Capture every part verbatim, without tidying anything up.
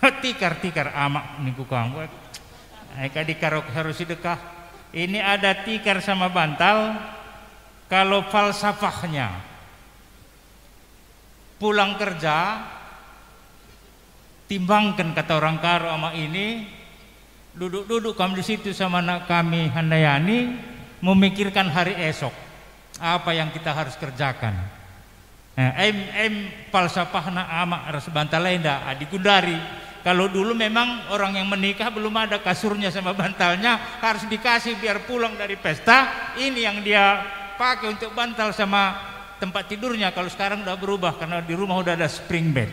Tikar-tikar amak ningku kang. Ai kadi karo, karo si dekah. Ini ada tikar sama bantal, kalau falsafahnya. Pulang kerja, timbangken kata orang Karo amak ini, duduk-duduk kam di situ sama anak kami Handayani, memikirkan hari esok, apa yang kita harus kerjakan. Eh, em, em falsafahna amak ras bantal enda, adi gundari. Kalau dulu memang orang yang menikah belum ada kasurnya sama bantalnya, harus dikasih biar pulang dari pesta, ini yang dia pakai untuk bantal sama tempat tidurnya. Kalau sekarang udah berubah karena di rumah udah ada spring bed.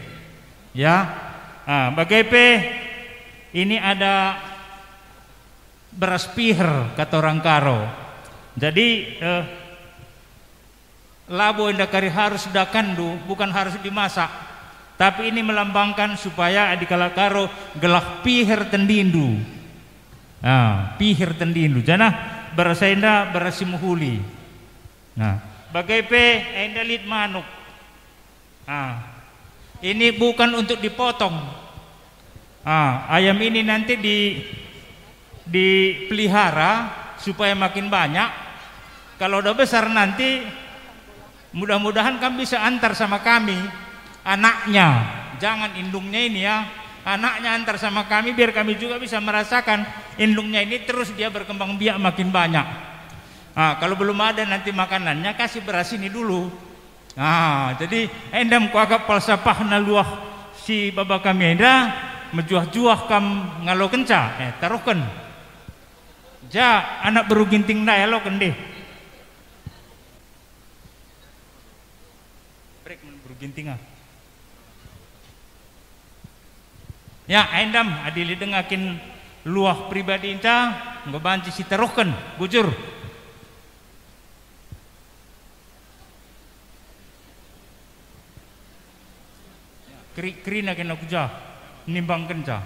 Ya. Ah, bage pe ini ada beras piher kata orang Karo. Jadi, eh, labo enda kari harus dakanndu, bukan harus dimasak. Tapi ini melambangkan supaya adi kalak Karo gelah piher tendindu. Ah, piher tendindu. Janah beras enda beras si mehuli. Nah, bage pe enda lit manuk. Ah, ini bukan untuk dipotong. Ah, ayam ini nanti di, dipelihara supaya makin banyak. Kalau udah besar nanti, mudah-mudahan kam bisa antar sama kami anaknya. Jangan indungnya ini ya, anaknya antar sama kami biar kami juga bisa merasakan indungnya ini terus dia berkembang biak makin banyak. Ah, kalau belum ada nanti makanannya, kasih beras ini dulu. Ah, jadi enda me kuakap falsafahna luah si baba kami enda, mejuah-juah kam ngalokenca, eh, taruhken. Ja, anak beru Ginting ndai aloken deh. Brek man beru Ginting ah. Ya, enda me adi lit denga kin luah pribadinta, enggo banci sitaruhken, bujur. Keri-, kerina kena ku jah, nimbangkenca.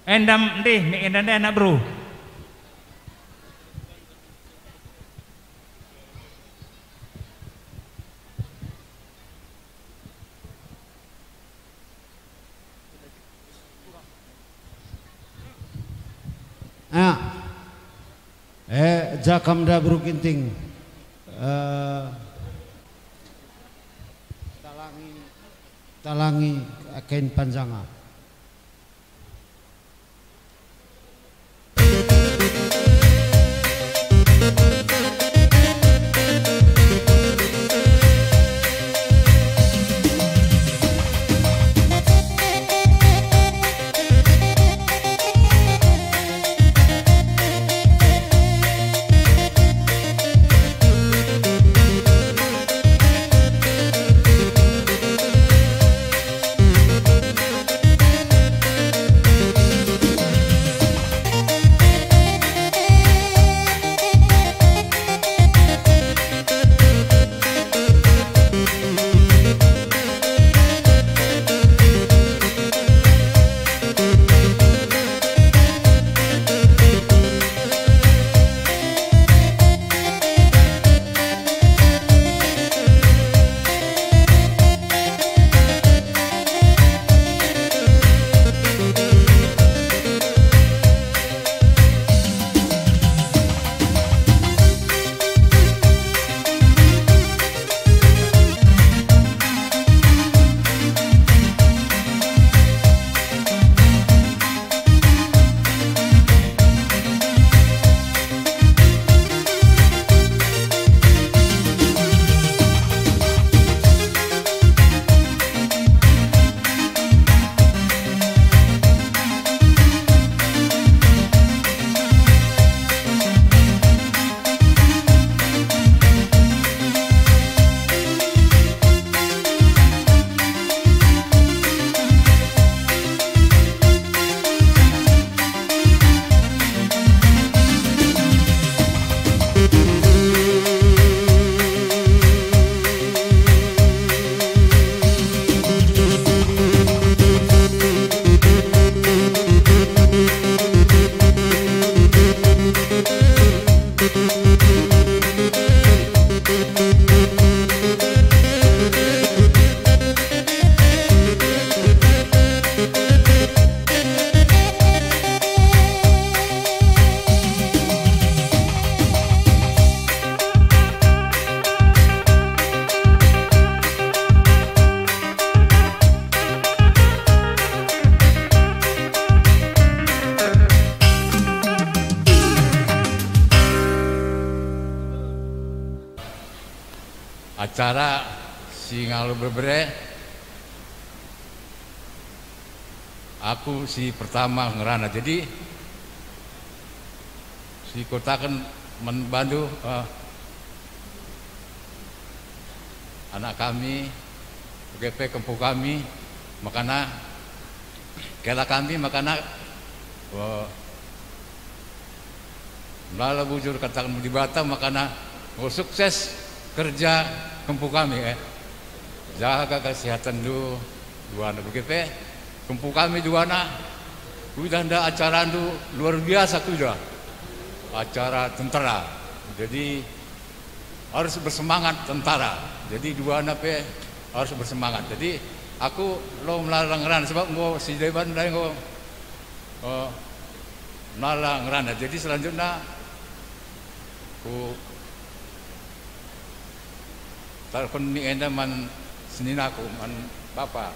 Enda me ndeh, me enda ndeh anak beru. Ah. Eh, ja kam nda beru Ginting. Eh, talangi, talangi kain panjanga. Acara si ngalo bebere, aku si pertama ngerana. Jadi, si kotaken man bandu, eh, anak kami, bage pe kempu kami, makana kela kami, makana, eh, melala bujur kataken Dibata, makana enggo sukses kerja kempu kami, eh. Jaga kesehatenndu duana, bage pe kempu kami duana, kuidah nda acarandu luar biasa kuidah. Acara tentara. Jadi, harus bersemangat tentara. Jadi, duana pe harus bersemangat. Jadi, aku lo melala ngerana, sebab enggo si deban ndai enggo, eh, melala ngerana. Jadi, selanjutnya ku telepon ni enda man seninaku, man bapa.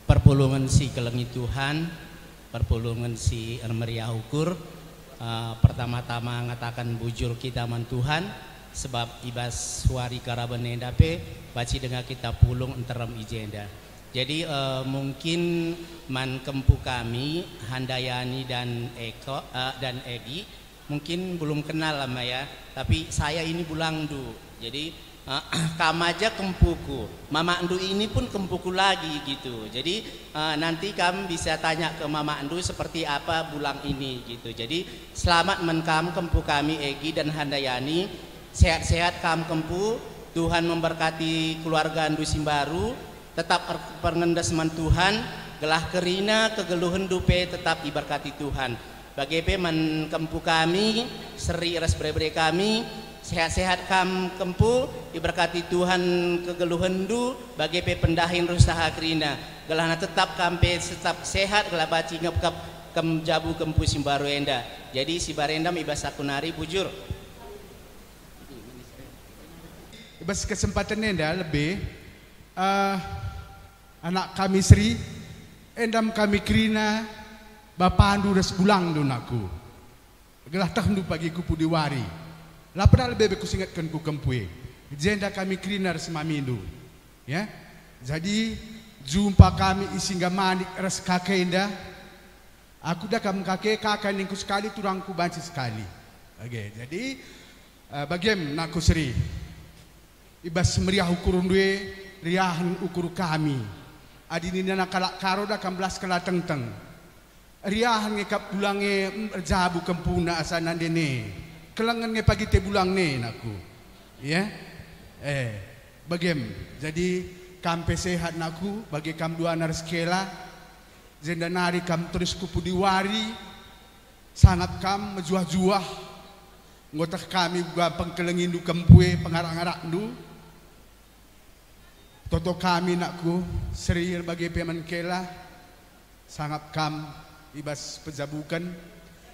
Perpulungen si kelengi Tuhan, perpulungen si ermeriah ukur, eh, pertama-tama ngataken bujur kita man Tuhan, sebab i bas wari karaben enda pe banci denga kita pulung nterem i jenda. Jadi, eh, mungkin man kempu kami, Handayani dan Eko, eh, dan Egi, mungkin belum kenal lama ya, tapi saya ini bulangndu. Jadi, eh, kam aja kempuku, mamakndu ini pun kempuku lagi gitu. Jadi, eh, nanti kam bisa tanya ke mamakndu seperti apa bulang ini gitu. Jadi, selamat man kam kempu kami Egi dan Handayani. Sehat-sehat kam kempu. Tuhan memberkati keluargandu si mbaru. Tetap er-, perngendes man Tuhan, gelah kerina kegeluhenndu pe tetap iberkati Tuhan. Bage pe man kempu kami, Seri ras bere-bere kami, sehat-sehat kam kempu, iberkati Tuhan kegeluhenndu, bage pe pendahin ras usaha kerina. Gelahna tetap kam pe tetap sehat, gelah banci ngepkap kem jabu kempu si mbaru enda. Jadi si barendam i bas aku nari bujur. I bas kesempaten enda lebe, eh, anak kami Seri, endam kami kerina bapandu ras bulangndu nakku. Gelah tehndu pagi ku pudi wari. La pernah lebe be kusingetken ku kempu e. Jenda kami kerina ras mamindu. Ya. Jadi, jumpa kami i Singgamanik ras kakenda. Aku da kam kake, kaka ningku sekali, turangku banci sekali. Oke, jadi, eh, bagem nakku Seri. I bas meriah ukurndu e, riahen ukur kami. Adi ninana kalak Karo da kam belas kela tengteng. Riahen nge kap bulang e, mm, erjabu kempuna asa nande ne. Kelengen nge pagi te bulang ne, nakku. Ya? Eh, bagem. Jadi, kam pe sehat, nakku, bage kam duana ras kela. Jenda nari kam terus ku pudi wari. Sangap kam mejuah-juah. Enggo teh kami uga pengkelengindu kempu e, pengarak-ngarakndu. Toto kami, nakku, Seri, erbage pe man kela, sangap kam i bas pejabuken,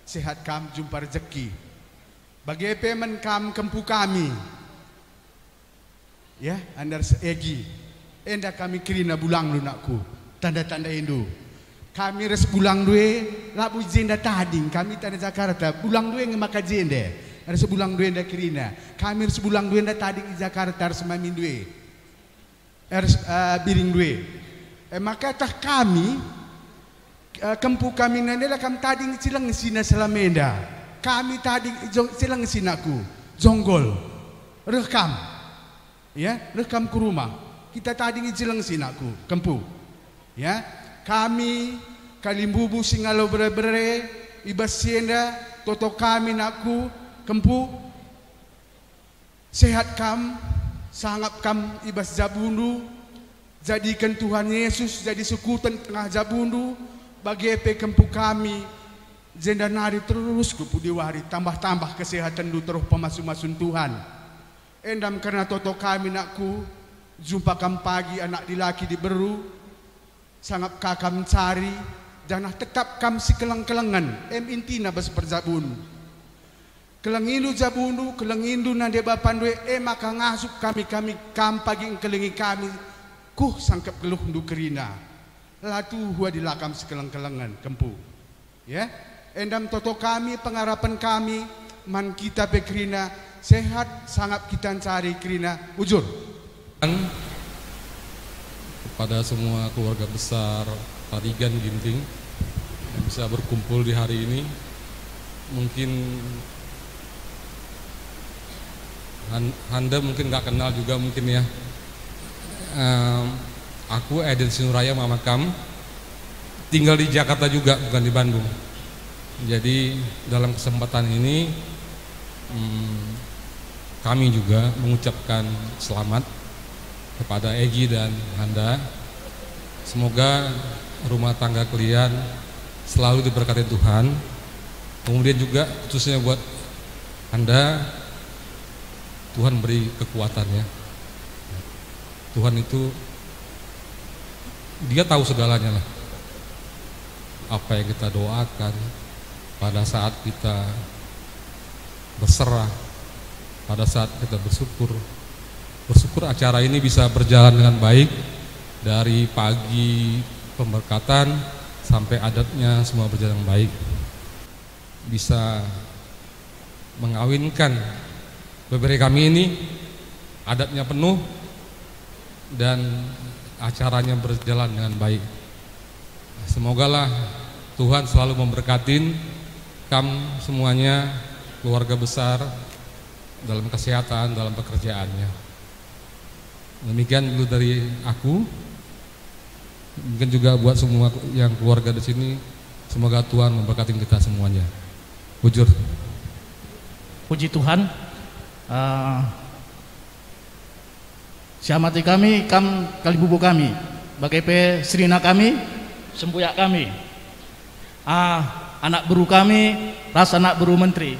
sehat kam jumpa rejeki. Bage pe man kam kempu kami. Ya, Andar Egi. Enda kami kerina bulangndu, nakku. Tanda-tandaindu. Kami ras bulangndu e, labo i jenda tading, kami taneh Jakarta. Bulangndu e nge maka jenda. Ras bulangndu enda kerina. Kami ras bulangndu enda tading i Jakarta ras mamindu e. Ras, eh, biringndu e. E maka tah kami, eh, kempu kami nande la kam tading i Cilengsi na selama enda. Kami tading i Jong-, Cilengsi, nakku. Jonggol. Reh kam. Ya, reh kam ku rumah. Kita tading i Cilengsi, nakku, kempu. Ya, kami kalimbubu si ngalo bere-bere i bas si enda, toto kami, nakku, kempu. Sehat kam, sangap kam i bas jabundu, jadiken Tuhan Yesus jadi sukuten tengah jabundu, bage pe kempu kami, jenda nari terus ku pudi wari tambah-tambah kesehatenndu teruh pemasu-masun Tuhan. Endam kerna toto kami, nakku, jumpa kam pagi anak dilaki diberu, sangap ka kam ncari, janah tetap kam sikeleng-kelengen, em intina bas perjabun. Kelengindu jabundu, kelengindu nande bapandu e, e maka ngasup kami, kami kam pagi engkelengi kami, kuh sangkep geluhndu kerina. La tuhu adi la kam sikeleng-kelengen, kempu. Ya, endam toto kami, pengarapen kami, man kita pe kerina, Sehat sangap kita ncari kerina, bujur. Dan kepada semua keluarga besar Tarigan Ginting yang bisa berkumpul di hari ini, mungkin Han-, Handa mungkin nggak kenal juga mungkin ya. Em, aku Eden Sinuraya, mama kam, tinggal di Jakarta juga, bukan di Bandung. Jadi dalam kesempatan ini, mm, kami juga mengucapkan selamat kepada Egi dan Handa. Semoga rumah tangga kalian selalu diberkati Tuhan. Kemudian juga khususnya buat Handa, Tuhan beri kekuatannya. Tuhan itu, Dia tahu segalanya lah. Apa yang kita doakan pada saat kita berserah, pada saat kita bersyukur. Bersyukur acara ini bisa berjalan dengan baik, dari pagi pemberkatan sampai adatnya semua berjalan baik. Bisa mengawinkan bebere kami ini, adatnya penuh, dan acaranya berjalan dengan baik. Semogalah Tuhan selalu memberkatin kam semuanya, keluarga besar, dalam kesehatan, dalam pekerjaannya. Demikian dulu dari aku. Mungkin juga buat semua yang keluarga di sini, semoga Tuhan memberkati kita semuanya. Bujur. Puji Tuhan. Eh, siamati kami, kam kalimbubu kami, bage pe serina kami, sembuyak kami, ah, anak beru kami, ras anak beru menteri.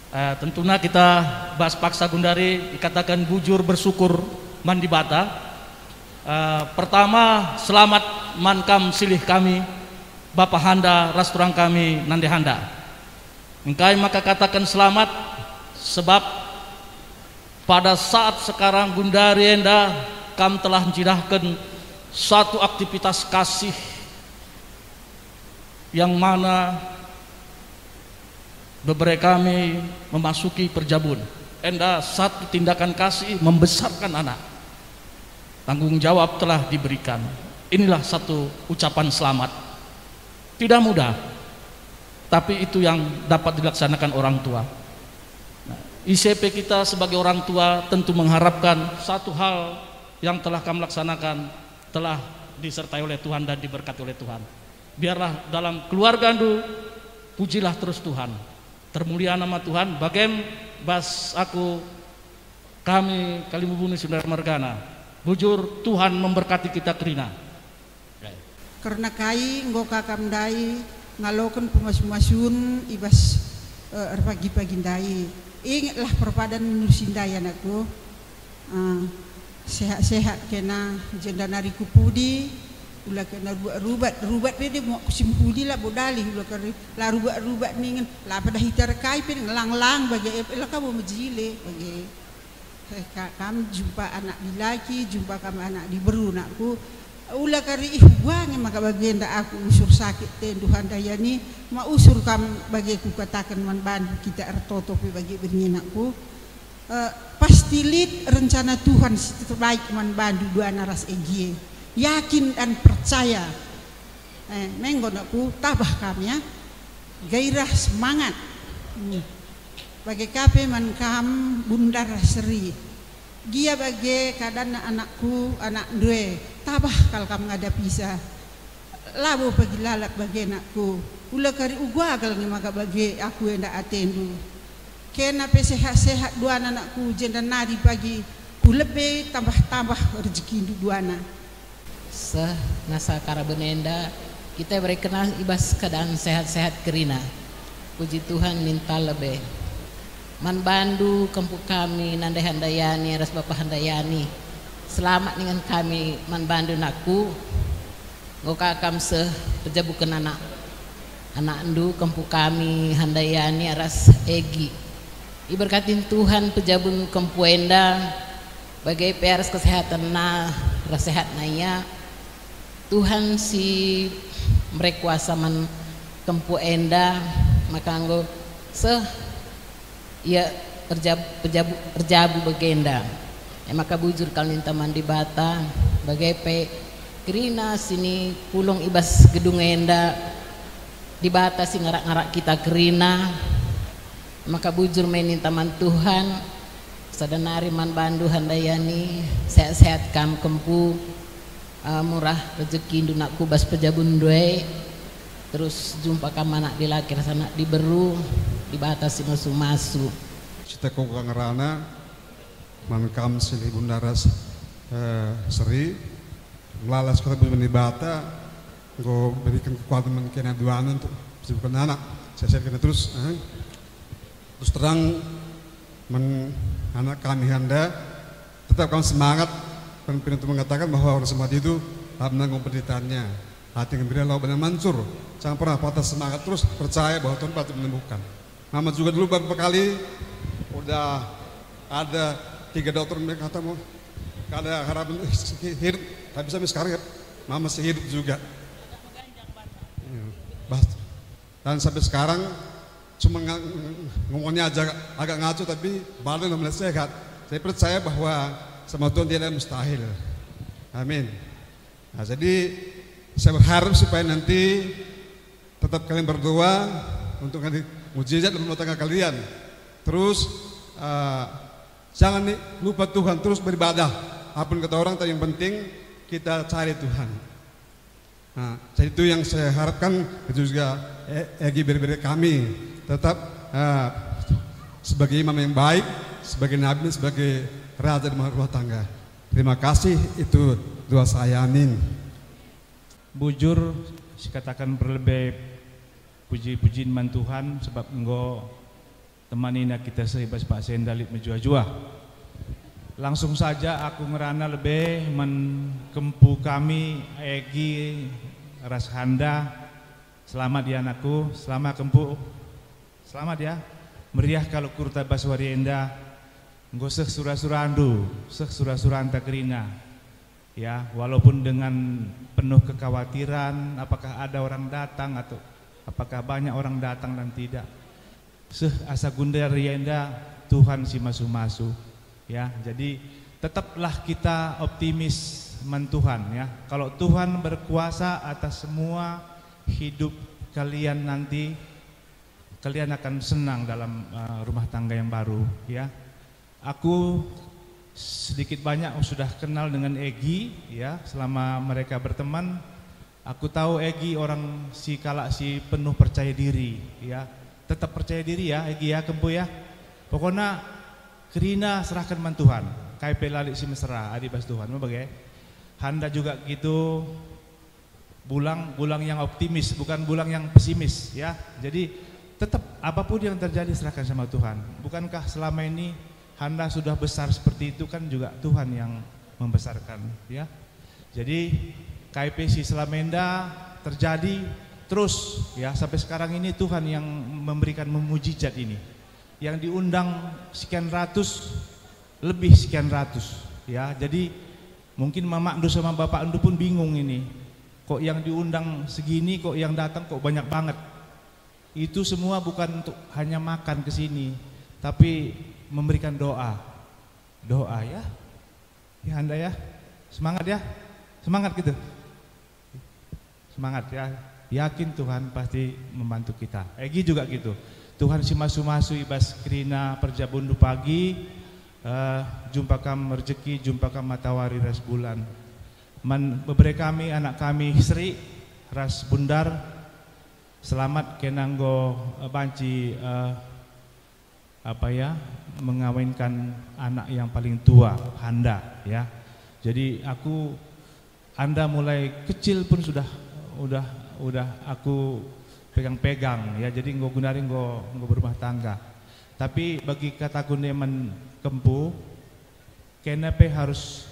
Eh, tentuna kita bas paksa gundari ikataken bujur bersyukur man Dibata. Eh, pertama, selamat man kam silih kami, Bapa Handa ras turang kami Nande Handa. Engkai maka kataken selamat? Sebab pada saat sekarang gundari enda kam telah ncidahken satu aktivitas kasih yang mana bebere kami memasuki perjabun. Enda satu tindakan kasih membesarkan anak. Tanggung jawab telah diberikan. Inilah satu ucapan selamat. Tidak mudah, tapi itu yang dapat dilaksanakan orang tua. Nah, ise pe kita sebagai orang tua tentu mengharapkan satu hal yang telah kam laksanakan telah disertai oleh Tuhan dan diberkati oleh Tuhan. Biarlah dalam keluargandu, pujilah terus Tuhan. Termulia nama Tuhan, bagem bas aku, kami kalimbubu ni Sunda mergana. Bujur, Tuhan memberkati kita kerina. Kerna kai enggo ka kam ndai ngaloken pemasu-masun i bas, eh, erpagi-pagi ndai? Ingetlah perpadan nusi ndai, anakku. Ah, sehat-sehat kena, jenda nari ku pudi, ula kena rubat-rubat, rubat pe de muak ku si mehuli labo dalih, ula kari la rubat-rubat ningen, la pada hitar kai pe ngelang-lang bage, eh, la kabo mejile bage. Eh, ka-, kam jumpa anak dilaki, jumpa kam anak diberu, nakku. Ula kari ih, uga nge maka bagenda aku usur sakit tendu handayani, ma usur kam bage kukataken man bandu kita ertoto pe bage berngi, nakku. Eh, pasti lit rencana Tuhan si terbaik man bandu duana ras Egie. Yakin dan percaya. Eh, menggo nakku, tabah kam ya. Gairah, semangat. Hmm. Bage ka pe man kam, Bundar Seri. Gia bage keadanna anakku, anakndu e, tabah kal kam ngadapisa. Labo pagi lalap bage, nakku. Ula kari uga kal nge maka bage aku enda atendu. Kena pe sehat-sehat duana, nakku, jenda nari pagi ku lebe tambah-tambah rejekindu duana. Seh nasa karaben enda, kita ibereken i bas keadaan sehat-sehat kerina. Puji Tuhan, minta lebe. Man bandu kempu kami, Nande Handayani ras Bapa Handayani. Selamat ningen kami man bandu, nakku. Enggo ka kam seh pejabuken anak, anakndu kempu kami, Handayani ras Egi. Iberkatin Tuhan pejabun kempu enda, bage pe ras kesehatenna ras sehatna ia. Tuhan si mere kuasa man kempu enda, maka enggo seh ia Erjab-, pejabu-, erjabu bagenda. E maka bujur kal ninta man Dibata, bage pe kerina si ni pulung i bas gedung enda, Dibata si ngarak-ngarak kita kerina. E maka bujur me ninta man Tuhan, sada nari man bandu handayani, sehat-sehat kam kempu, eh, murah rejekindu nakku bas pejabunndu e, terus jumpa kam anak dilaki ras anak diberu, Dibata si masu-masu. Siteko ngerana, man kam silih Bunda ras, eh, Seri, melala sekalak bujur man Dibata, enggo beriken kekuatan man kena duana untuk sibukkan anak. Saya share kena terus, eh. Terus terang, man anak kami enda, tetap kam semangat, kan Pintu mengatakan bahwa orang semangat itu dalam menanggung penderitaannya. Hati gembira lalu badan mansur. Jangan pernah patah semangat, terus percaya bahwa Tuhan pasti menyembuhkan. Mama juga dulu beberapa kali udah ada tiga dokter yang kata mau kada harapan hidup, tapi sampai sekarang ya, Mama masih hidup juga. Ya, bas-, dan sampai sekarang cuma nga-, ngomongnya aja agak ngaco, tapi badan udah mulai sehat. Saya percaya bahwa sama Tuhan tiada yang mustahil. Amin. Nah, jadi saya berharap supaya nanti tetap kalian berdoa untuk nanti mujizat dalam rumah tangga kalian. Terus, eh, jangan ni-, lupa Tuhan, terus beribadah. Apapun kata orang, tapi yang penting kita cari Tuhan. Nah, jadi itu yang saya harapkan, itu juga, eh, Egi beri-beri kami tetap, eh, sebagai imam yang baik, sebagai nabi, sebagai raja di rumah tangga. Terima kasih, itu doa saya, amin. Bujur, sikataken perlebe puji-pujin man Tuhan, sebab enggo temanina kita seh i bas paksa enda lit mejuah-juah. Langsung saja aku ngerana lebe man kempu kami, Egi ras Handa. Selamat ya, anakku, selamat, kempu. Selamat ya. Meriah kal ukurta bas wari enda. Enggo seh sura-surandu, seh sura-suranta kerina. Ya, walaupun dengan penuh kekhawatiran, apakah ada orang datang atau apakah banyak orang datang dan tidak. Seh asa gundari enda, Tuhan si masu-masu. Ya, jadi tetaplah kita optimis man Tuhan, ya. Kalau Tuhan berkuasa atas semua hidup kalian nanti, kalian akan senang dalam, eh, rumah tangga yang baru, ya. Aku sedikit banyak sudah kenal dengan Egi, ya, selama mereka berteman. Aku tahu Egi orang si, kalak si penuh percaya diri, ya. Tetap percaya diri ya, Egi ya, kempu ya. Pokokna kerina serahken man Tuhan. Kai pe la lit si mesera, adi bas Tuhan, me bage. Handa juga gitu, Bulang, bulang yang optimis, bukan bulang yang pesimis, ya. Jadi, tetap apapun yang terjadi, serahkan sama Tuhan. Bukankah selama ini Handa sudah besar seperti itu, kan juga Tuhan yang membesarkan, ya. Jadi, K I P si selama enda terjadi terus, ya, sampai sekarang ini Tuhan yang memberikan mujizat ini. Yang diundang sekian ratus, lebih sekian ratus, ya. Jadi, mungkin mamakndu sama bapakndu pun bingung ini, kok yang diundang segini, kok yang datang kok banyak banget. Itu semua bukan untuk hanya makan ke sini, tapi memberikan doa. Doa, ya. Ya, Handa, ya. Semangat, ya. Semangat gitu. Semangat, ya. Yakin Tuhan pasti membantu kita. Egi juga gitu. Tuhan si masu-masu i bas kerina perjabunndu pagi, eh, jumpa kam rejeki, jumpa kam matawari ras bulan. Man bebere kami, anak kami Sri ras Bundar, selamat kena enggo, eh, banci, eh, apa ya, mengawinkan anak yang paling tua, Handa, ya. Jadi aku, Anda mulai kecil pun sudah, udah, udah aku pegang-pegang, ya. Jadi enggo genari enggo, enggo berumah tangga. Tapi bagi kataku ndeman kempu, kena pe harus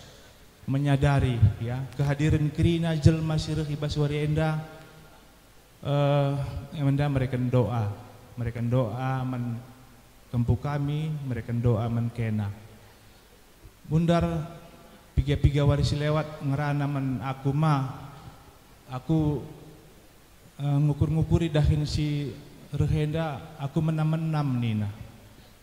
menyadari, ya, kehadiran kerina jelma si reh i bas wari enda, eh, enda mereken doa, mereken doa man kempu kami, mereken doa man kena. Bundar, piga-piga wari si lewat ngerana man aku ma, aku, eh, ngukur-ngukuri dahin si reh enda, aku menam-menam nina.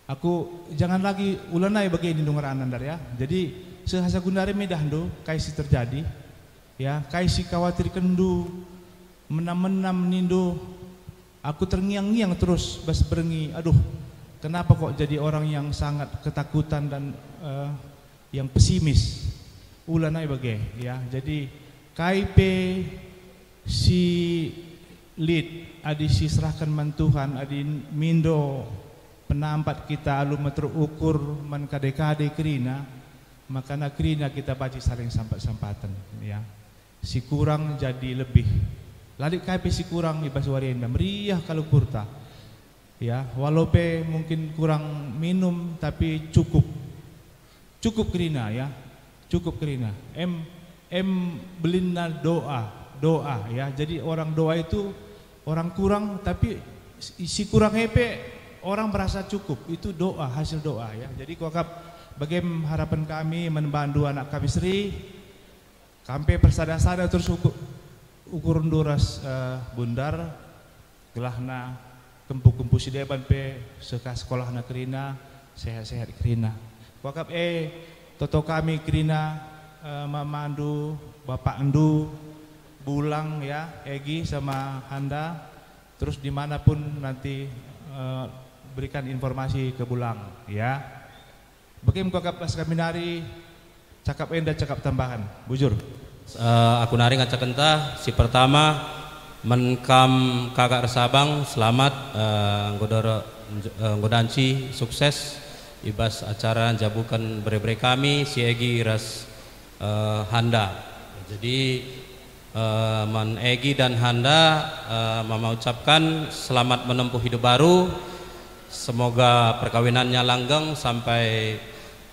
Aku jangan lagi ulanai bage nindu ngerana ndar ya. Jadi sehasa gundari midahndu kai si terjadi, ya, kai si khawatirkenndu, menam-menam nindu, aku terngiang-ngiang terus bas berngi, aduh, kenapa kok jadi orang yang sangat ketakutan dan, eh, yang pesimis? Ulanai bage, ya. Jadi kai pe si lit, adi si serahken man Tuhan, adi mindo penampat kita alu meter ukur man kade-kade kerina, makana kerina kita banci saling sampat-sampaten, ya. Si kurang jadi lebih. Lali kai pe si kurang i bas wari enda, meriah kal ukurta. Ya, walau pe mungkin kurang minum, tapi cukup. Cukup kerina, ya. Cukup kerina. Em, em belinna doa, doa, ya. Jadi orang doa itu orang kurang, tapi si, si kurang e pe orang merasa cukup. Itu doa, hasil doa, ya. Jadi kuakap bagem harapan kami man bandu anak kami Sri, kam pe persada-sada terus uku-, ukurndu ras, eh, Bundar, gelahna kempu-kempu si deban pe seh ka sekolahna kerina, sehat-sehat kerina. Kuakap e, toto kami kerina, eh, mamandu, bapakndu, Bulang ya, Egi sama Handa, terus dimanapun nanti, eh, berikan informasi ke Bulang ya. Bage me kuakap ras kami nari, cakap enda cakap tambahan, bujur. Eh, aku nari ngacakenta, si pertama, man kam kakak ras abang, selamat, eh, enggo dor-, eh, enggo danci sukses i bas acara njabuken bere-bere kami, si Egi ras, eh, Handa. Jadi, Eh, man Egi dan Handa, eh, mama ucapkan selamat menempuh hidup baru. Semoga perkawinannya langgeng sampai,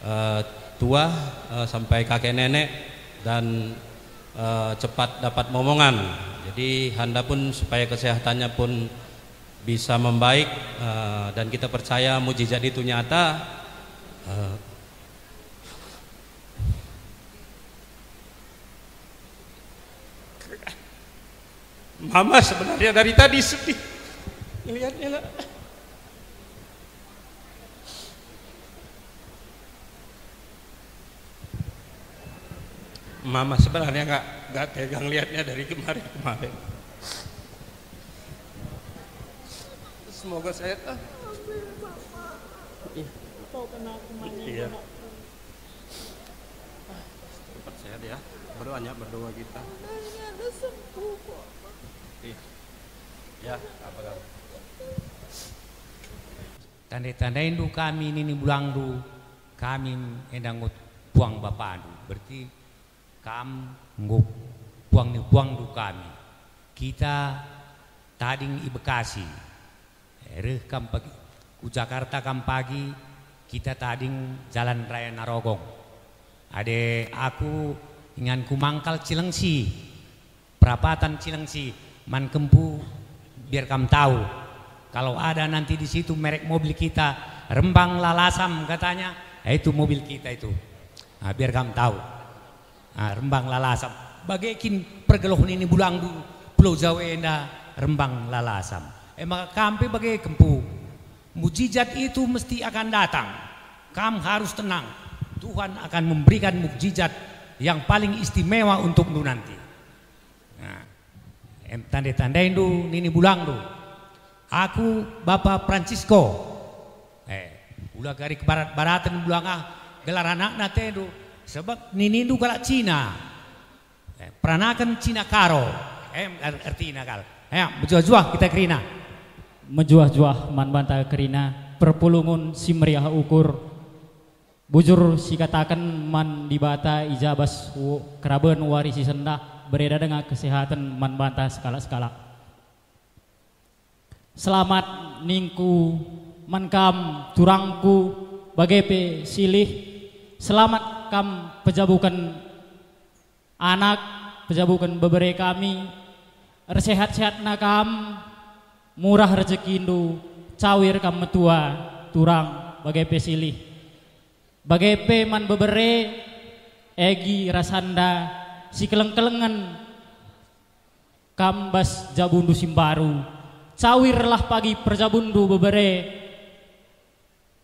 eh, tua, eh, sampai kakek nenek, dan, eh, cepat dapat momongan. Jadi Handa pun supaya kesehatannya pun bisa membaik, eh, dan kita percaya mujizat itu nyata. Eh, Mama sebenarnya dari tadi sedih ngeliatnya, Nak. Mama sebenarnya nggak, nggak tega ngeliatnya dari kemarin-kemarin. Semoga sehat, ah. Iya. Iya. Cepat sehat ya. Berdoanya, berdoa kita. Iya. Ya, apa kabar? Tande-tandaindu kami nini bulangndu, kami enda enggo puang bapandu. Berarti kam enggo puang ni puangndu kami. Kita tading i Bekasi. Eh, reh kam pagi, ku Jakarta kam pagi, kita tading Jalan Raya Narogong. Ade aku inganku mangkal Cilengsi, perapatan Cilengsi, man kempu, biar kam tahu. Kalau ada nanti di situ merek mobil kita, Rembang Lalasam katanya, eh, itu mobil kita itu. Ah, biar kam tahu. Ah, Rembang Lalasam. Bage kin pergeluh nini bulangndu, Pulau Jawa enda Rembang Lalasam. E maka kam pe bage kempu. Mujizat itu mesti akan datang. Kam harus tenang. Tuhan akan memberikan mujizat yang paling istimewa untukndu nanti. Nah, em, tande-tandaindu nini bulangndu. Aku Bapa Francisco. Eh, ula gari kebarat-baraten bulang ah gelar anakna atendu, sebab ninindu kalak Cina. Eh, peranaken Cina Karo. Em, er-, ertina kal. Ya, mejuah-juah kita kerina. Mejuah-juah man banta kerina, perpulungen si meriah ukur. Bujur sikataken man Dibata i ja bas wo-, keraben wari si sendah, bereda denga kesehaten man banta sekalak-sekalak. Selamat ningku man kam turangku, bage pe Silih. Selamat kam pejabuken anak, pejabuken bebere kami. Ersehat-sehatna kam, murah rejekindu, cawir kam metua, turang, bage pe Silih. Bage pe man bebere, Egi ras Handa, sikeleng-kelengen kam bas jabundu si mbaru. Cawirlah pagi perjabundu bebere.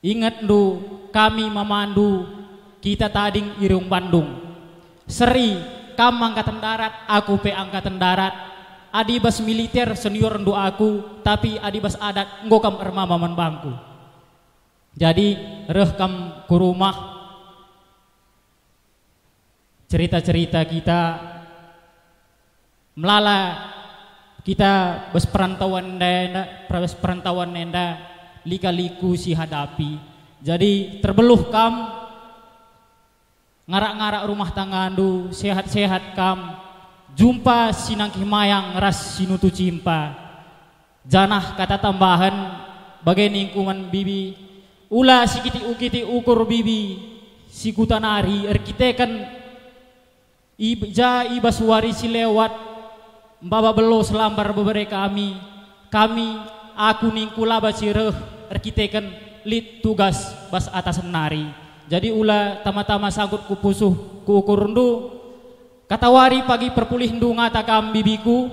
Ingetndu, kami mamandu, kita tading irung Bandung. Seri, kam angkatan darat, aku pe angkatan darat. Adi bas militer seniorndu aku, tapi adi bas adat enggo kam ermama man bangku. Jadi, reh kam ku rumah, cerita-cerita kita, melala kita bas perantauan enda, enda, bas perantauan enda, lika-liku si hadapi. Jadi, terbeluh kam, ngarak-ngarak rumah tanggandu, sehat-sehat kam, jumpa si nangkih mayang ras si nutu cimpa. Janah kata tambahen, bage ningku man bibi, ula sikiti-ukiti ukur bibi, si kuta nari erkiteken i ja i bas wari si lewat, maba belo selambar bebere kami, kami, aku ningku laba si reh erkiteken lit tugas bas atasen nari. Jadi ula tama-tama sangkut ku pusuh ku ukurndu, katawari pagi perpulihndu ngata kam bibiku,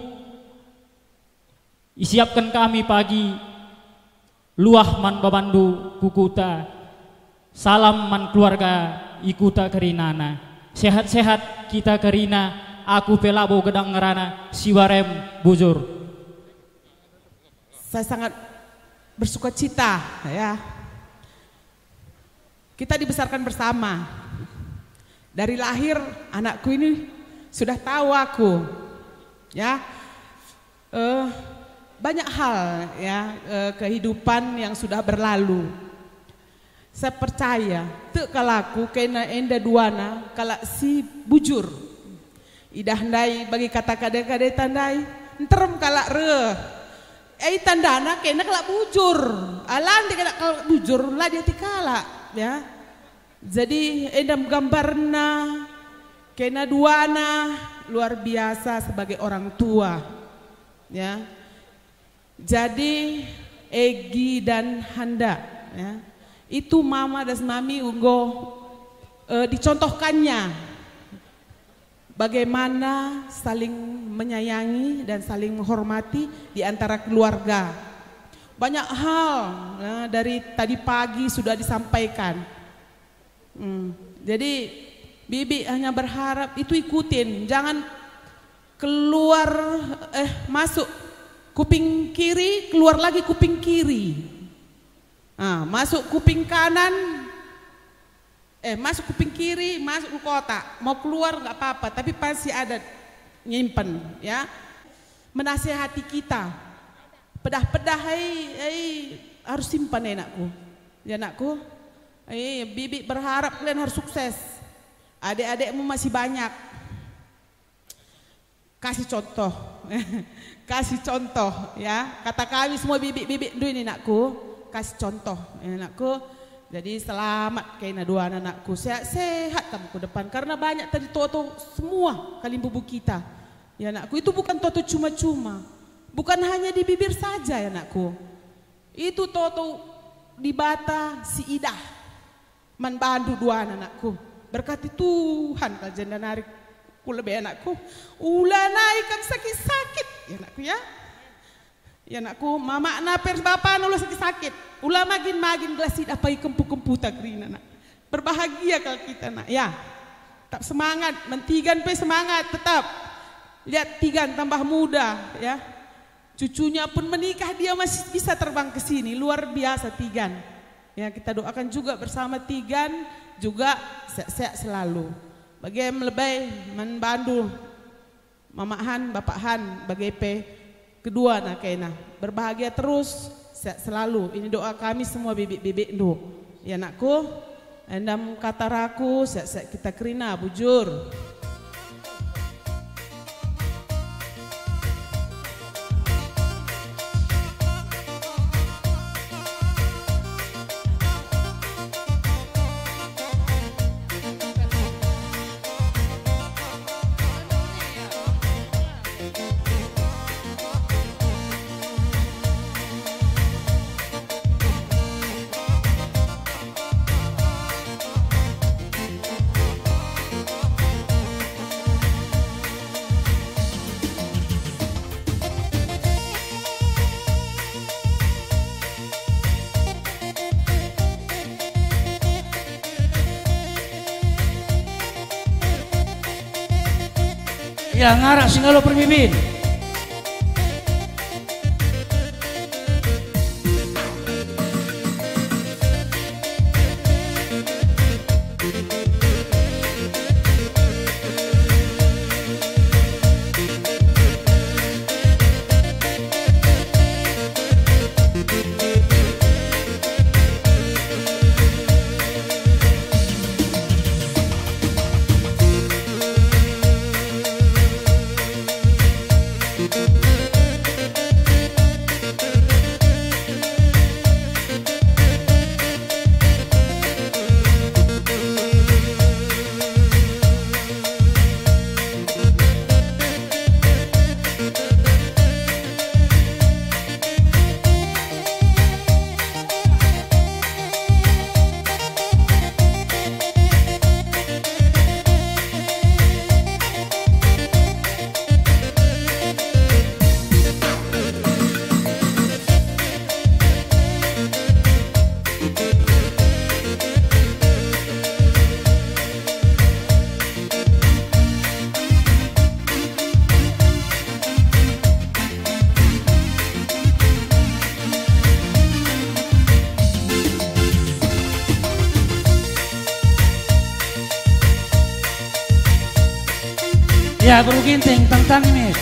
isiapken kami pagi luah man babanndu ku kuta. Salam man keluarga i kuta kerinana. Sehat-sehat kita kerina, aku pe labo gedang ngerana, Siwarem bujur. Saya sangat bersukacita, ya. Kita dibesarkan bersama. Dari lahir, anakku ini sudah tahu aku. Ya. Eh, banyak hal, ya, eh, kehidupan yang sudah berlalu. Saya percaya, tek kal aku kena enda duana kalak si bujur. Idah ndai bagi kata kade-kadeta ndai, nterem kalak reh. E, tandana kena kalak bujur. Ala ndai kalak, kalak bujur, la diati kalak, ya. Jadi, enda gambarna, kena duana, luar biasa sebagai orang tua, ya. Jadi, Egi dan Handa, ya, itu mama dan mami enggo, eh, dicontohkannya bagaimana saling menyayangi dan saling menghormati di antara keluarga. Banyak hal, ya, dari tadi pagi sudah disampaikan. Hmm. Jadi, Bibi hanya berharap itu ikutin, jangan keluar, eh, masuk kuping kiri, keluar lagi kuping kiri. Ah, masuk kuping kanan, eh, masuk kuping kiri, masuk ke kotak. Mau keluar nggak apa-apa, tapi pasti ada nyimpen, ya. Menasehati kita. Pedah-pedah, hei, hei, harus simpan, anakku. Ya, anakku. Eh, Bibi berharap kalian harus sukses. Adik-adikmu masih banyak. Kasih contoh. Kasih contoh, ya. Kata kami semua bibik-bibikndu ini, anakku. Kasih contoh, ya, anakku. Jadi, selamat kena duana, anakku. Sehat-sehat kamu ke depan. Karena banyak tadi toto semua kalimbubu kita. Ya, anakku, itu bukan toto cuma-cuma. Bukan hanya di bibir saja, ya, anakku. Itu toto Dibata si idah man bandu duana, anakku. Berkati Tuhan kal jenda nari ku lebe, anakku. Ula nai kam sakit-sakit, ya, anakku, ya. Ya, anakku, mamakna pe ras bapana ula sakit-sakit. Ula magin-magin gelah sidah pagi kempu-kemputa kerina, nak. Berbahagia kal kita, nak, ya. Tetap semangat, man Tigan pe semangat, tetap. Lihat Tigan tambah muda, ya. Cucunya pun menikah, dia masih bisa terbang ke sini. Luar biasa, Tigan. Ya, kita doakan juga bersama Tigan, juga sehat-sehat selalu. Bage me lebe man bandu, Mamak Han, Bapak Han, bage pe keduana kena. Berbahagia terus, sehat selalu. Ini doa kami semua bibik-bibikndu. Ya, anakku, enda me kata raku, sehat-sehat kita kerina, bujur. Ngarak si ngalo perbibin. Ya, beru Ginting, tang-tang, Mis.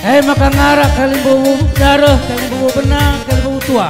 E maka ngarak kalimbubu dareh, kalimbubu benang, kalimbubu tua.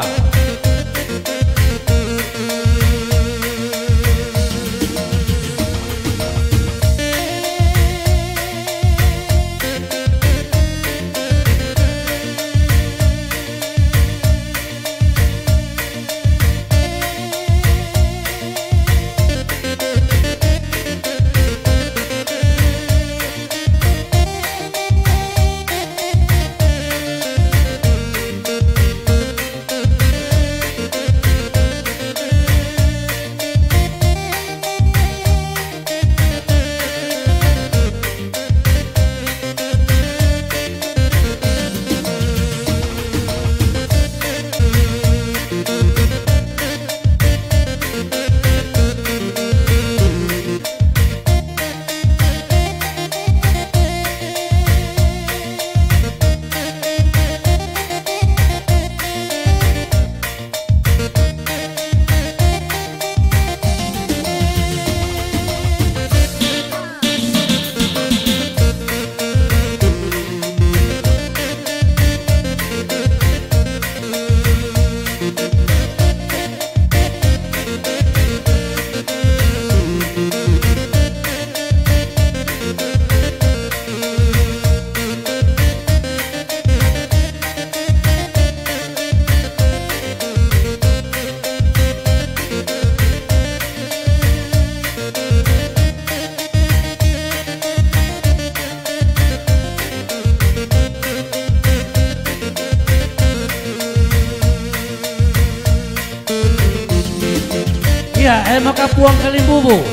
Ya, e maka puang kalimbubu.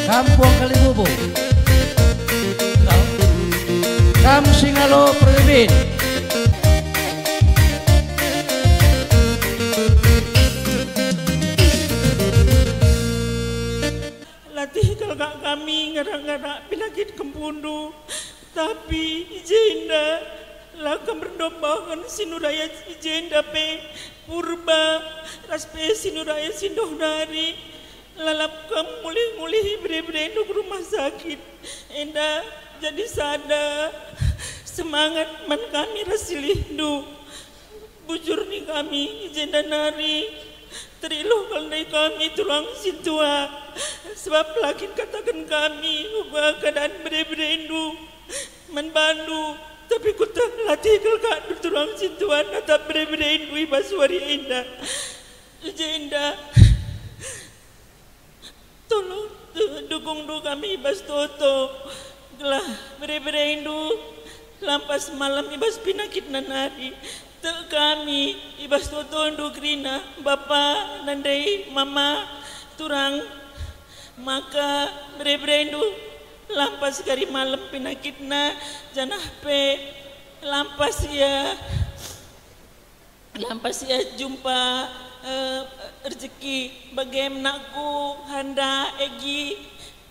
Kam puang kalimbubu. Kam singalo perbibin. Latih kal kak kami ngarak-ngarak penakit kempundu, tapi i jenda la kam erndobahken si nuraya i jenda pe, Purba, ras pe si nuraya si ndoh nari. Lalap kam mulih-mulih bere-berendu ku rumah sakit, enda jadi sada semangat man kami ras silihndu. Bujur ning kami i jenda nari, teriluh kal ndai kami turang sintua, sebab la kin kataken kami uga keadaan bere-berendu man bandu, tapi kueteh latih kal kak turang sintua natap bere-berendu i bas wari enda. I jenda. Tolong, eh, dukungndu kami i bas toto, gelah bere-berendu lampas malem i bas penakitna nari. Tek kami i bas totondu kerina, bapa, nande, mama, turang, maka bere-berendu lampas kari malem penakitna, janah pe lampas ia Lampas ia jumpa, eh, rejeki, bage me nakku, Handa, Egi,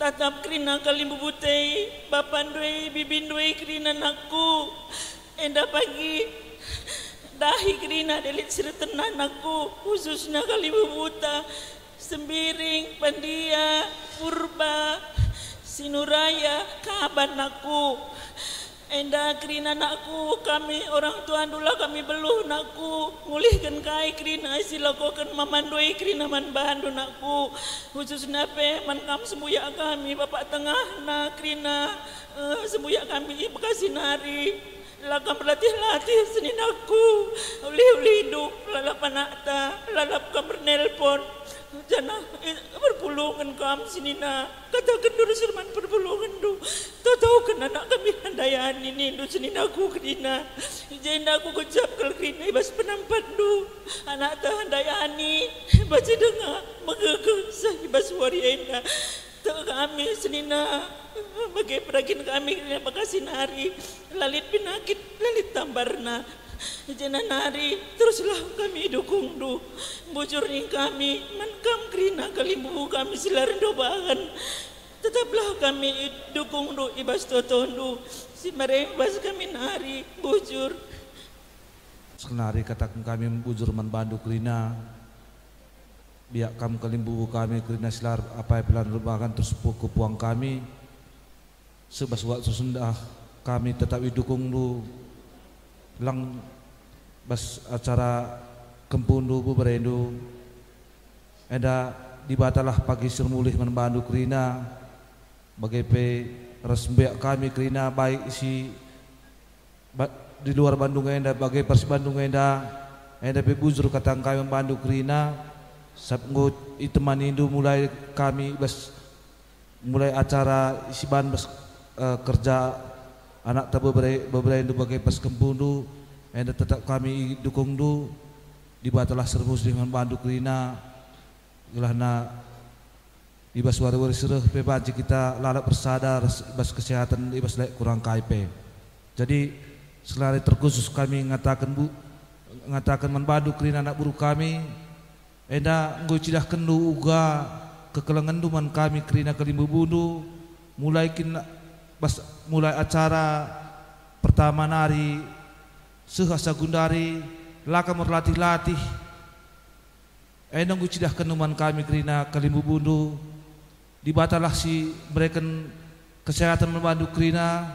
tatap kerina kalimbubu e, bapandu e, bibindu e kerina nakku. Enda pagi dahi kerina delit si ertenah nakku, khususna kalimbubuta, Sembiring, Pandia, Purba, Sinuraya, Kaban nakku. Enda kerina nakku, kami orang tuandu la kami beluh nakku, ngulihken kai kerina si lakoken mamandu e kerina man bandu nakku, khususna pe man kam sembuyak kami, Bapak Tengahna kerina, eh, sembuyak kami i Bekasi nari. La kam berlatih-latih seninakku, ulih-ulihndu, lalap anakta, lalap kam ernelpon, janah, eh, berpulungen kam senina. Kataken durus man perpulungenndu, totoken anak kami Handayani nindu seninaku kerina. I jenda aku gejap kal kerina i bas penampatndu. Anakta Handayani, banci denga, megegeh seh i bas wari enda. Tek kami senina, bage pe dahin kami kerina Bekasi nari, la lit penakit, la lit tambarna. I jenda nari, teruslah kami idukungndu. Bujur ning kami, man kam kerina kalimbubu kami si la erndobahken. Tetaplah kami idukungndu i bas totondu, si mare bas kami nari, bujur. Sekenari kataken kami bujur man bandu kerina. Biak kam kalimbubu kami kerina si la apai pe la erndobahken terus pu-, kepuang kami. Seh bas waktu sendah kami tetap idukungndu, lang bas acara kempundu, beberendu. Enda Dibatalah pagi si ermulih man bandu kerina, bage pe ras mbiak kami kerina, baik si ba-, di luar Bandung enda, bage pe ras Bandung enda, enda pe bujur kataken kami man bandu kerina, sabap enggo itemanindu mulai kami bas, mulai acara si ban bas, eh, kerja anakta bebere-, beberendu bage pe ras kempundu, enda tetap kami idukungndu. Dibatalah si ermulih man bandu kerina, gelahna i bas wari-wari si reh pe banci kita lalap ersada ras i bas kesehatan i bas la kurang kai pe. Jadi, sekenari terkhusus kami ngataken bu-, ngataken man bandu kerina anak beru kami, enda enggo icidahkenndu uga kekelengenndu man kami kerina kalimbubundu, mulai kin bas, mulai acara pertama nari seh asa gundari la kam erlatih-latih. Enda enggo icidahkenndu man kami kerina kalimbubundu, Dibatalah si mereken kesehatan man bandu kerina,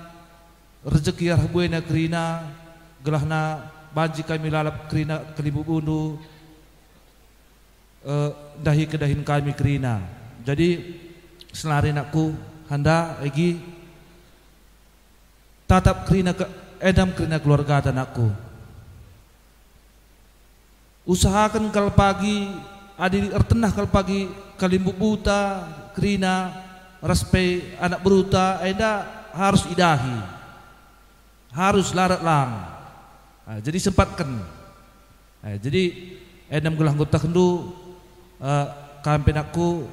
rejeki arah buena kerina, gelahna banci kami lalap kerina kalimbubundu, eh, ndahi kedahin kami kerina. Jadi, sekenari nakku, Handa, Egi, tatap kerina ke-, edam kerina keluargata nakku. Usahaken kal pagi, adi ertenah kal pagi kalimbubuta kerina ras pe anak beruta, enda harus idahi. Harus larat lang. Ah, jadi sempatken. Ah, jadi, edam gelah enggo tehndu, Eh, kam pe nakku,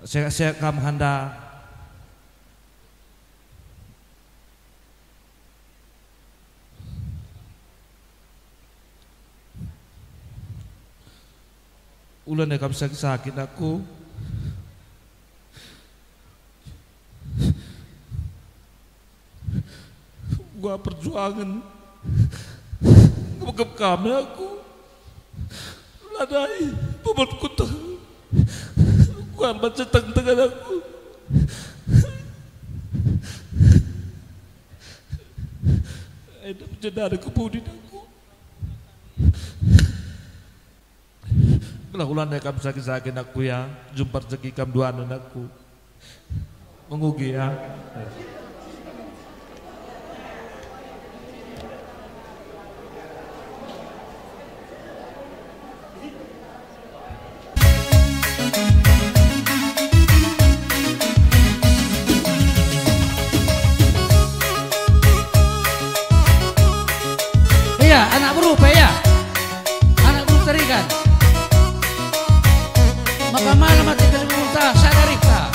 sehat-sehat kam enda. Ula nai kam sakit-sakit nakku. Enggo perjuangen ngebegep kam nakku. Lanai bubutku teh. Enggo banci teng-tengen aku. Enda penjendari ku pudi nakku. Gelah ula nai kam sakit-sakit nakku ya, jumpa rezeki kam duana nakku. Mengugi ya. Iya, anak beru pe, iya. Anak beru Serikan. Maka malam ate kalimbungta sada rihta.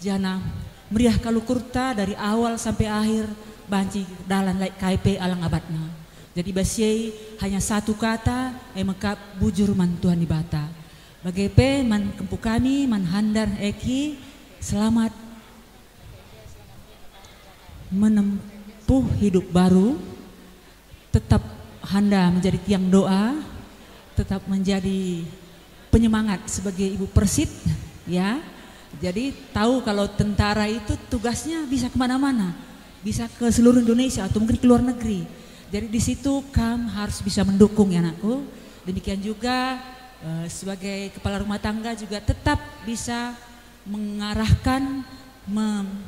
Janah meriah kal ukurta dari awal sampe akhir, banci dalan laik kai pe alang abatna. Jadi bas si e hanya satu kata, e mekap bujur man Tuhan Dibata. Bage pe man kempu kami, man Handar Eki, selamat menempuh hidup baru. Tetap Handa menjadi tiang doa, tetap menjadi penyemangat sebagai ibu persit, ya. Jadi tahu kalau tentara itu tugasnya bisa kemana-mana, bisa ke seluruh Indonesia atau mungkin ke luar negeri. Jadi di situ kam harus bisa mendukung, ya, anakku. Demikian juga, eh, sebagai kepala rumah tangga juga tetap bisa mengarahkan, mem-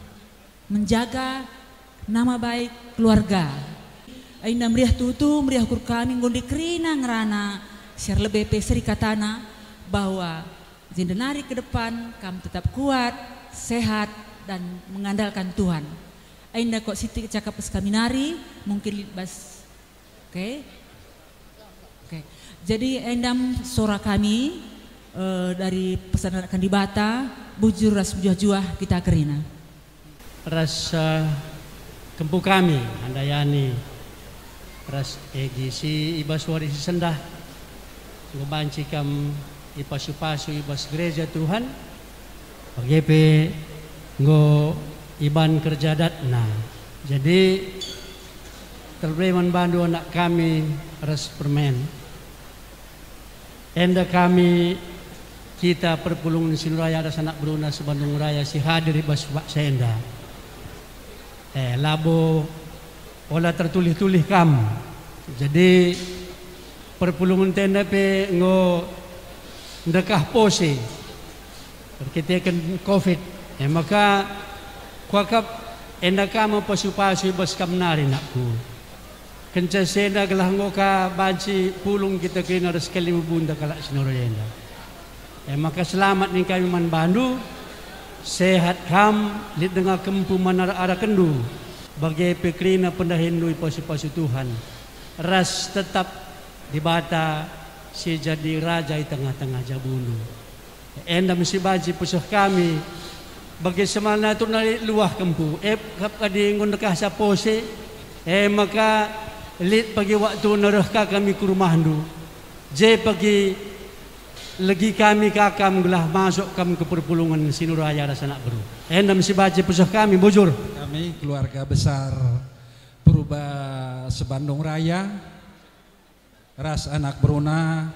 menjaga nama baik keluarga. Enda meriah tutu, meriah ukur kami enggo kerina ngerana, si erlebe pe seri katana, bahwa jenari ke depan kam tetap kuat, sehat, dan mengandalkan Tuhan. Enda kok sitik cakap bas kami nari, mungkin lit bas, oke? Oke. Jadi endam sora kami, eh, dari Pesan Anak Dibata, bujur ras mejuah-juah kita kerina. Ras, eh, kempu kami, Handayani, ras Egi si i bas wari si sendah, enggo banci kam ipasu-pasu i bas gereja Tuhan, bage pe enggo iban kerja adatna. Jadi, terlebe man bandu anak kami ras permen. Enda kami kita perpulungen Sinuraya ras anak beruna Sibandung Raya si hadir i bas paksa enda. Eh, labo ola tertulih-tulih kam. Jadi, perpulungenta enda pe enggo ndekah pose erkiteken covid. E maka, kuakap enda ka me pasu-pasu i bas kam nari, nakku. Kenca si enda gelah enggo ka banci pulung kita kerina ras kalimbubu kalak Sinuraya enda. E maka selamat ning kami man bandu, sehat kam, lit denga kempu man arak-arakenndu, bage pe kerina pendahinndu ipasu-pasu Tuhan, ras tetap Dibata si jadi Raja i tengah-tengah jabundu. Enda me si banci pusuh kami, bage semalna aturna lit luah kempu, e kap kadi enggo ndekahsa pose, e maka lit pagi waktuna reh ka kami ku rumahndu. Je pagi legi kami ka kam gelah masuk kam ke perpulungen Sinuraya ras anak beru. Enda me si banci pusuh kami, bujur. Kami keluarga besar Purba Sibandung Raya ras anak beruna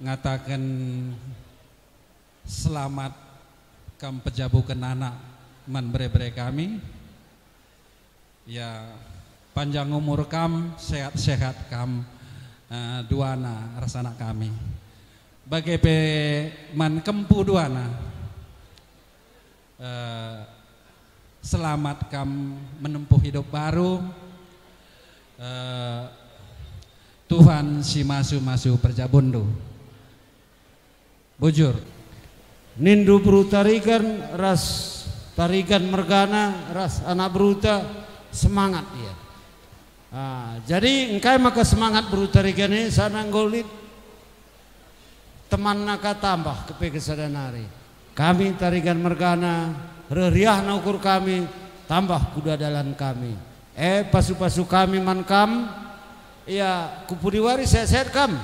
ngataken selamat kam pejabuken anak man bere-bere kami. Ya, panjang umur kam, sehat-sehat kam, eh, duana ras anak kami. Bage pe man kempu duana, eh, selamat kam menempuh hidup baru. Eh, Tuhan si masu-masu perjabunndu. Bujur. Nindu beru Tarigan ras Tarigan mergana ras anak beruta semangat ia. Ah, jadi engkai maka semangat beru Tarigan e, sana enggo lit temanna ka tambah kepeken sada nari. Kami Tarigan mergana, reh riahna ukur kami, tambah kuda dalan kami. E, pasu-pasu kami man kam, ia kupudi wari sehat-sehat kam.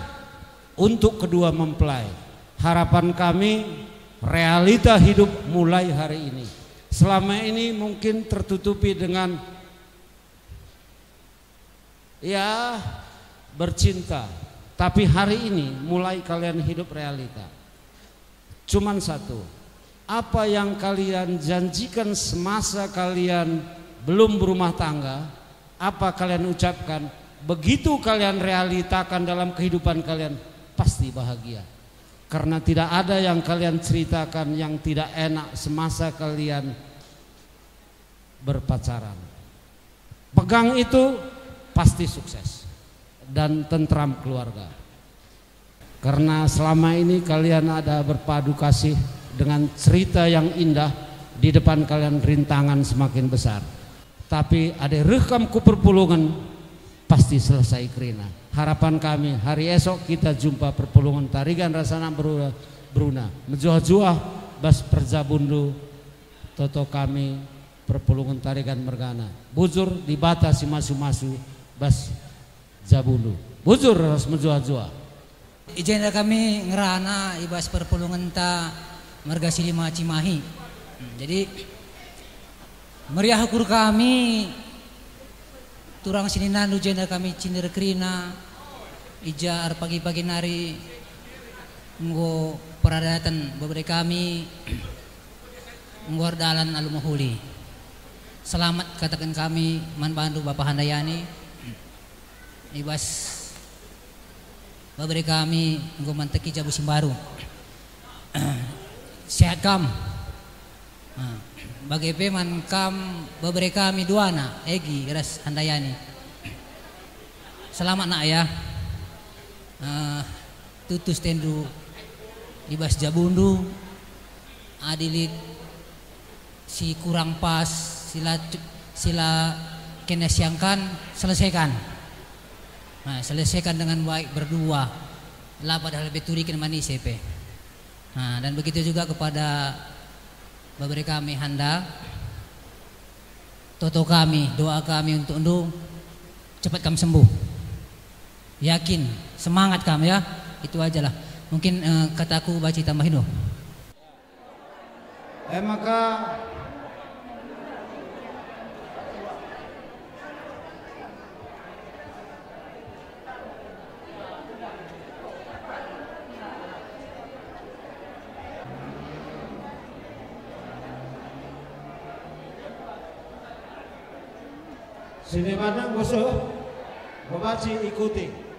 Untuk kedua mempelai, harapan kami realita hidup mulai hari ini. Selama ini mungkin tertutupi dengan, ya, bercinta, tapi hari ini mulai kalian hidup realita. Cuman satu, apa yang kalian janjikan semasa kalian belum berumah tangga, apa kalian ucapkan, begitu kalian realitakan dalam kehidupan kalian, pasti bahagia. Karena tidak ada yang kalian ceritakan yang tidak enak semasa kalian berpacaran. Pegang itu, pasti sukses dan tentram keluarga. Karena selama ini kalian ada berpadu kasih dengan cerita yang indah, di depan kalian rintangan semakin besar. Tapi adi reh kam ku perpulungen, pasti selesai kerina. Harapan kami, hari esok kita jumpa perpulungen Tarigan ras anak beru-, beruna. Mejuah-juah, bas perjabundu, toto kami perpulungen Taregan mergana. Bujur Dibata si masu-masu bas jabundu. Bujur ras mejuah-juah. I jenda kami ngerana i bas perpulungenta marga Silima Cimahi. Hmm, jadi, meriah ukur kami turang sininandu jenda kami cinder kerina, i ja erpagi-pagi nari enggo peradaten bebere kami enggo erdalan alu mehuli. Selamat kataken kami man bandu Bapa Handayani, i bas bebere kami enggo manteki jabu si mbaru. Sehat kam. Nah, bage pe man kam bebere kami duana, Egi ras Handayani. Selamat nak ya. Eh, tutus tendu i bas jabundu, adi lit si kurang pas, si la, si la kena siangkan, selesaikan. Nah, selesaikan dengan baik berdua. La padahal beturiken manise pe. Nah, dan begitu juga kepada bebere kami Handa. Toto kami, doa kami untukndu, cepat kam sembuh. Yakin, semangat kam ya. Itu ajalah. Mungkin, eh, kataku banci tambahin, oh. E maka, si debanna enggo seh, mebanci ikuti.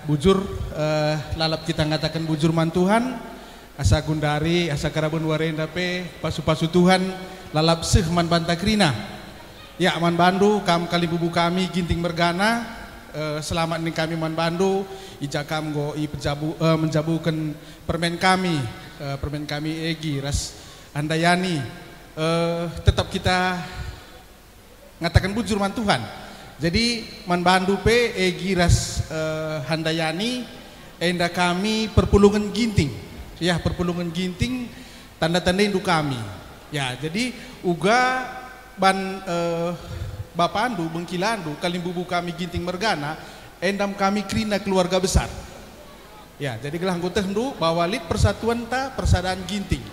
Bujur, eh, lalap kita ngataken bujur man Tuhan, asa gundari, asa karaben wari enda pe pasu-pasu Tuhan lalap seh man banta kerina. Ya, man bandu, kam kalimbubu kami, Ginting mergana, eh, selamat ning kami man bandu, i ja kam enggo ipejabu, eh, menjabuken permen kami, eh, permen kami Egi ras Handayani. Eh, tetap kita ngataken bujur man Tuhan. Jadi, man bandu pe, Egi ras, eh, Handayani, enda kami perpulungen Ginting. Ya, perpulungen Ginting, tanda-tandaindu kami. Ya, jadi uga ban, eh, bapandu, bengkilandu, kalimbubu kami Ginting mergana, endam kami kerina keluarga besar. Ya, jadi gelah enggo tehndu bahwa lit persatuanta, persadaan Ginting.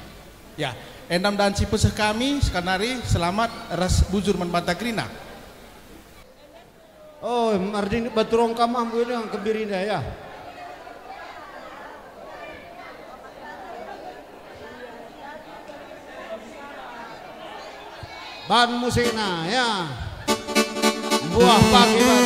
Ya, endam dan si peseh kami sekanari selamat ras bujur man banta kerina. Oh, mardin baturong kamam gue dengan kebirina ya. Ban musikna ya. Buah pagi ban.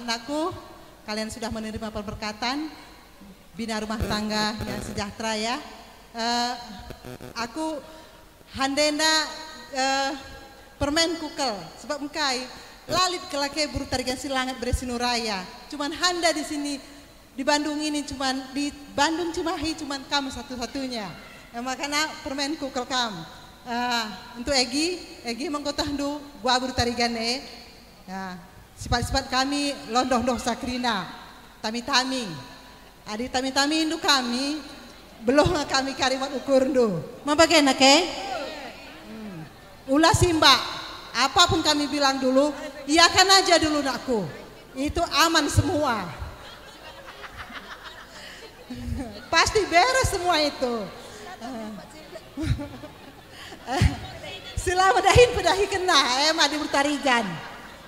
Aku, kalian sudah menerima pemberkatan, bina rumah tangga yang sejahtera ya. Eh, aku handenda, eh, permen kukel, sebab engkai lalit kelake buru tarigan si langat bere si nuraya. Cuman handa di sini, di Bandung ini cuman, di Bandung Cimahi cuman kamu satu-satunya. Eh, makana permen kukel kam. Eh, untuk Egi, Egi mengkotahndu gua buru tarigan e. Ya, sifat-sifat kami londoh-ndoh sakrina. Tami-tami. Adi tami-tamindu kami, beluh nge kami kari mat ukurndu. Mabagena ke? Hmm. Ula simbak. Apapun kami bilang dulu, iakan aja dulu nakku. Itu aman semua. Pasti beres semua itu. Selamat dahin pedahi kena, eh, Madi Bertarigan.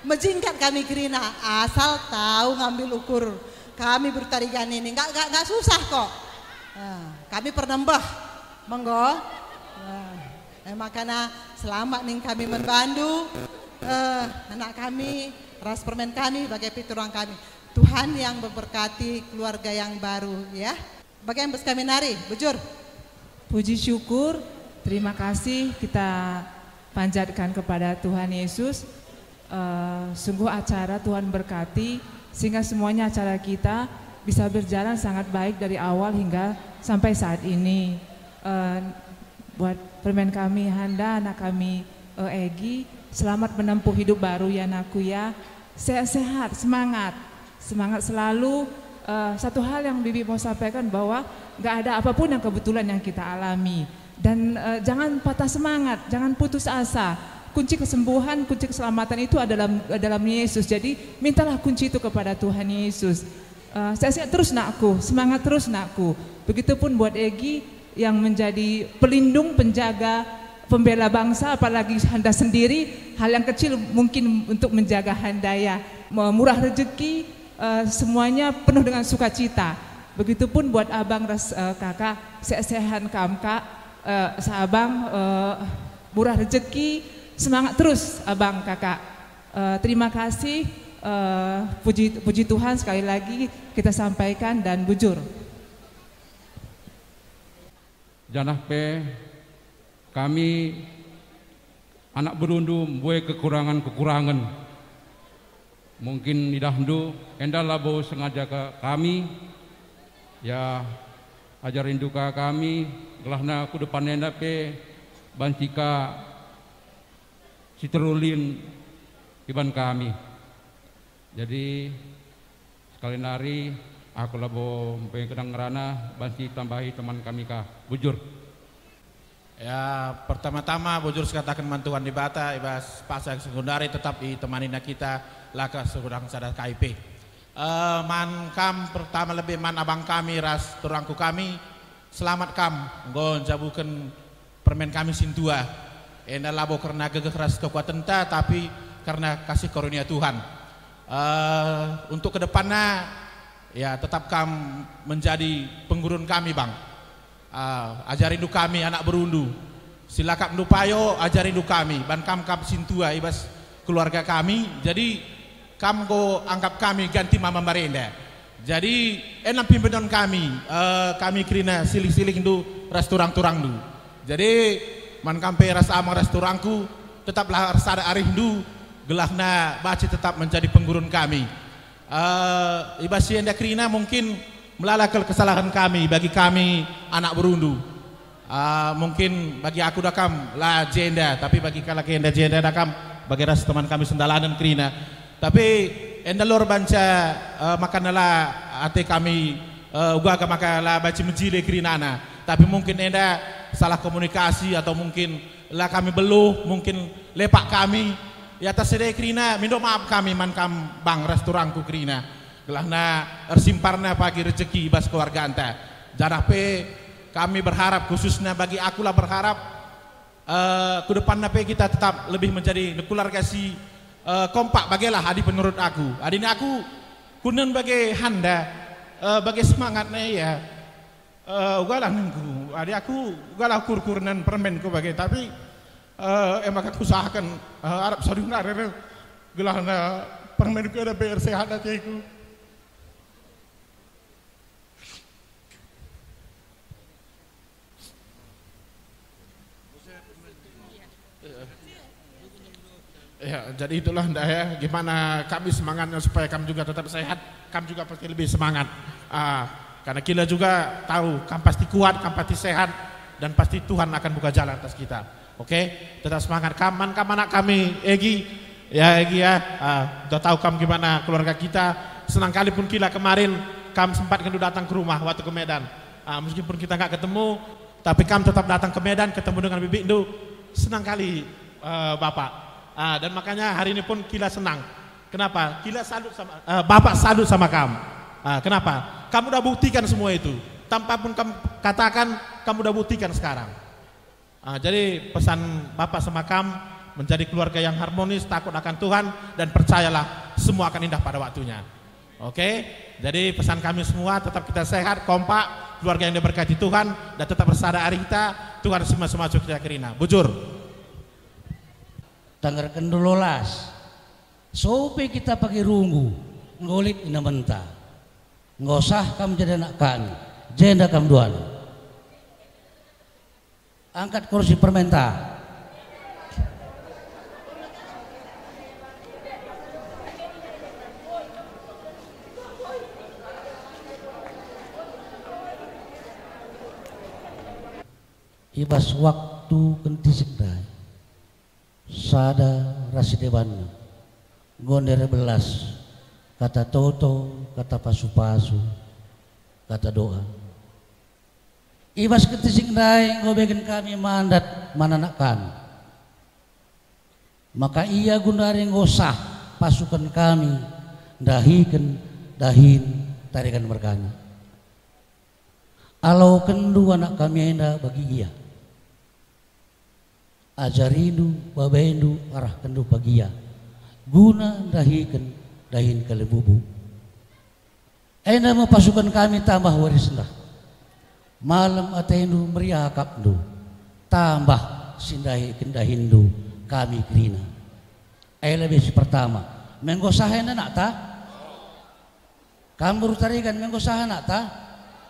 Mejingkat kami kerina, asal tahu ngambil ukur kami Bertarigan ini. Nggak, nggak, nggak susah kok. Eh, kami pernah mbah, menggo. Eh, eh, makana selamat ning kami membantu, eh, anak kami, ras permen kami, bage pe turang kami. Tuhan yang memberkati keluarga yang baru, ya. Bage bas kami nari, bujur. Puji syukur, terima kasih kita panjatkan kepada Tuhan Yesus. Eh, sungguh acara Tuhan berkati, sehingga semuanya acara kita bisa berjalan sangat baik dari awal hingga sampai saat ini. Eh, buat permen kami, Handa, anak kami, eh, Egi, selamat menempuh hidup baru ya, nakku ya. Sehat-sehat, semangat. Semangat selalu. Eh, satu hal yang Bibi mau sampaikan bahwa nggak ada apapun yang kebetulan yang kita alami. Dan, eh, jangan patah semangat, jangan putus asa. Kunci kesembuhan, kunci keselamatan itu adalah dalam Yesus. Jadi, mintalah kunci itu kepada Tuhan Yesus. Eh, sehat-sehat terus, nakku, semangat terus, nakku. Begitupun buat Egi yang menjadi pelindung, penjaga, pembela bangsa, apalagi Handa sendiri, hal yang kecil mungkin untuk menjaga Handa ya. Me-, murah rezeki, eh, semuanya penuh dengan sukacita. Begitupun buat abang ras, eh, kakak, sehat-sehat kam, Kak. Eh, seabang, eh, murah rezeki, semangat terus abang, kakak. Eh, terima kasih, eh, puji, puji Tuhan sekali lagi kita sampaikan dan bujur. Janah pe kami anak berundu mbue kekurangan-kekurangan. Mungkin idahndu enda labo sengaja ka kami, ya, ajarindu ka kami, gelahna ku depan enda pe banci ka si terulin iban kami. Jadi, sekali nari, aku labo mpe kedang ngerana, banci tambahi teman kami ka. Bujur. Ya, pertama-tama bujur sikataken man Tuhan Dibata, i bas paksa sekundari tetap itemani kita, laka sekudang sada kai pe. Eh, man kam pertama lebe man abang kami ras turangku kami, selamat kam enggo njabuken permen kami sintua. Enda labo kerna gegeh ras kekuatenta, tapi kerna kasih karunia Tuhan. Eh, untuk kedepanna, ya, tetap kam menjadi penggurun kami, Bang. Ah, ajarindu kami, anak berundu. Silakapndu payo, ajarindu kami. Ban kam kap sintua i bas keluarga kami. Jadi, kam enggo anggap kami ganti mama marenda. Jadi, ena pimpinon kami, eh, kami kerina silih-silihndu ras turang-turangndu. Jadi, man kam pe ras amang ras turangku, tetaplah ersada arihndu, gelahna banci tetap menjadi penggurun kami. Eh, i bas si enda kerina mungkin melala kal kesalahen kami, bagi kami anak berundu. Ah, mungkin bagi aku dakam la jenda, tapi bagi kalak enda jenda dakam, bagi ras teman kami sendalanen kerina. Tapi enda lor banca, eh, makana la ate kami, eh, uga maka la banci mejile kerinana. Tapi mungkin enda salah komunikasi atau mungkin la kami beluh, mungkin lepak kami. I atas si e kerina, mindo maaf kami man kam bang ras turangku kerina. Gelahna ersimparna pagi rejeki i bas keluarganta. Janah pe kami berharap, khususna bagi aku la berharap, eh, ku depanna pe kita tetap lebih menjadi keluarga si, eh, kompak bagelah adi menurut aku. Adina aku kunen bage handa, eh, bage semangatna ia. Eh, ugalah nengku, adi aku ugalah kur-kurnen permenku bage, tapi, eh, e maka kusahaken, eh, arap saduna rere gelahna permenku enda B R sehat ateku. Ya, jadi itulah ndah ya, gimana kami semangatnya supaya kamu juga tetap sehat, kamu juga pasti lebih semangat. Ah, karena kita juga tahu kamu pasti kuat, kamu pasti sehat, dan pasti Tuhan akan buka jalan atas kita. Oke, tetap semangat. Kam, man kam anak kami, Egi. Ya, Egi ya. Ah, udah tahu kam gimana keluarga kita. Senang kali pun kila kemarin kam sempat kena datang ke rumah waktu ke Medan. Ah, meskipun kita nggak ketemu, tapi kam tetap datang ke Medan, ketemu dengan bibikndu. Senang kali, eh, Bapak. Ah, dan makanya hari ini pun kila senang. Kenapa? Kila salut sama, eh, Bapak salut sama kam. Ah, kenapa? Kamu udah buktikan semua itu. Tanpa pun kamu katakan, kamu udah buktikan sekarang. Ah, jadi pesan Bapak sama kam, menjadi keluarga yang harmonis, takut akan Tuhan, dan percayalah, semua akan indah pada waktunya. Oke? Jadi pesan kami semua, tetap kita sehat, kompak, keluarga yang diberkati Tuhan, dan tetap bersada arih kita, Tuhan sima-sima kita kerina. Bujur. Tanggerken dulu las. Sope kita pagi runggu, enggo lit inamenta. Enggo sah kam jadi anak kami, jenda kam duana. Angkat kursi permenta. I bas waktu kentisik ndai, sada ras si debanna, nggo ndeher belas, kata toto, kata pasu-pasu, kata doa. I bas kentisik ndai enggo begen kami mandat man anak kami. Maka ia gundari enggo sah pasuken kami ndahiken dahin tarigan mergana. Alokenndu anak kami enda bagi ia. Ajarindu babendu arahkenndu bagi ia, guna ndahiken dahin kalimbubu. Enda me pasuken kami tambah warisnda. Malem atendu meriah akapndu, tambah si ndahiken dahinndu kami kerina. E lebe si pertama, me enggo sah enda nakta? Kam beru tarigan me enggo sah nakta?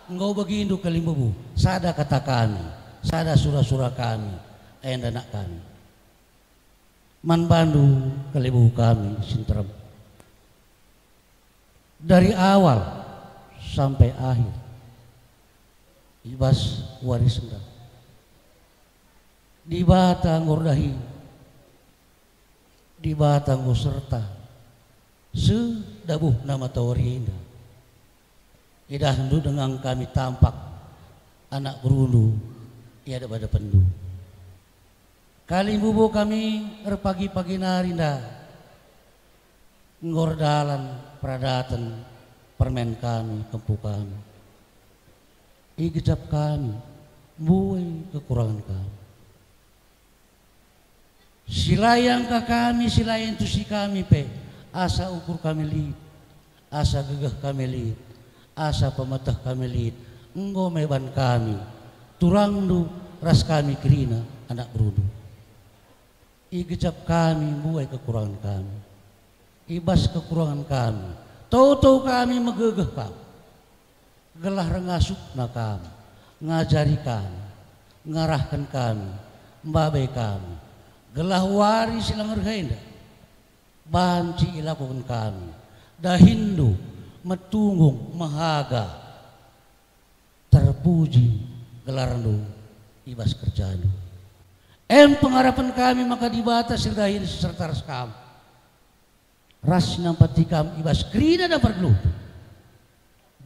Enggo begindu kalimbubu, sada kata kami, sada sura-sura kami, enda anak kami. Man bandu kalimbubu kami si nterem. Dari awal sampai akhir, i bas warisnda, Dibata enggo erdahi, Dibata enggo serta, seh dabuhna matawari enda. Idahndu denga kami tampak anak berundu i adep-adepenndu. Kalimbubu kami erpagi-pagi nari nda enggo erdalan peradaten permen kami, kempu kami. Igejap kami, mbue kekurangen kami. Si la iangka kami, si la intusi kami pe, asa ukur kami lit, asa gegeh kami lit, asa pemeteh kami lit, enggo meban kami, turangndu ras kami kerina anak berundu. Igejap kami, mbue kekurangen kami. I bas kekurangen kami, toto kami megegeh kam, gelah rengasupna kam, ngajari kami, ngarahken kami, mbabe kami, gelah wari si la ngereh enda banci ilakoken kami, dahinndu metunggung mehaga, terpuji gelarndu i bas kerjandu. Em pengarapen kami maka Dibata si erdahin si serta ras kam, ras si nampati kam i bas kerina dan pergeluh,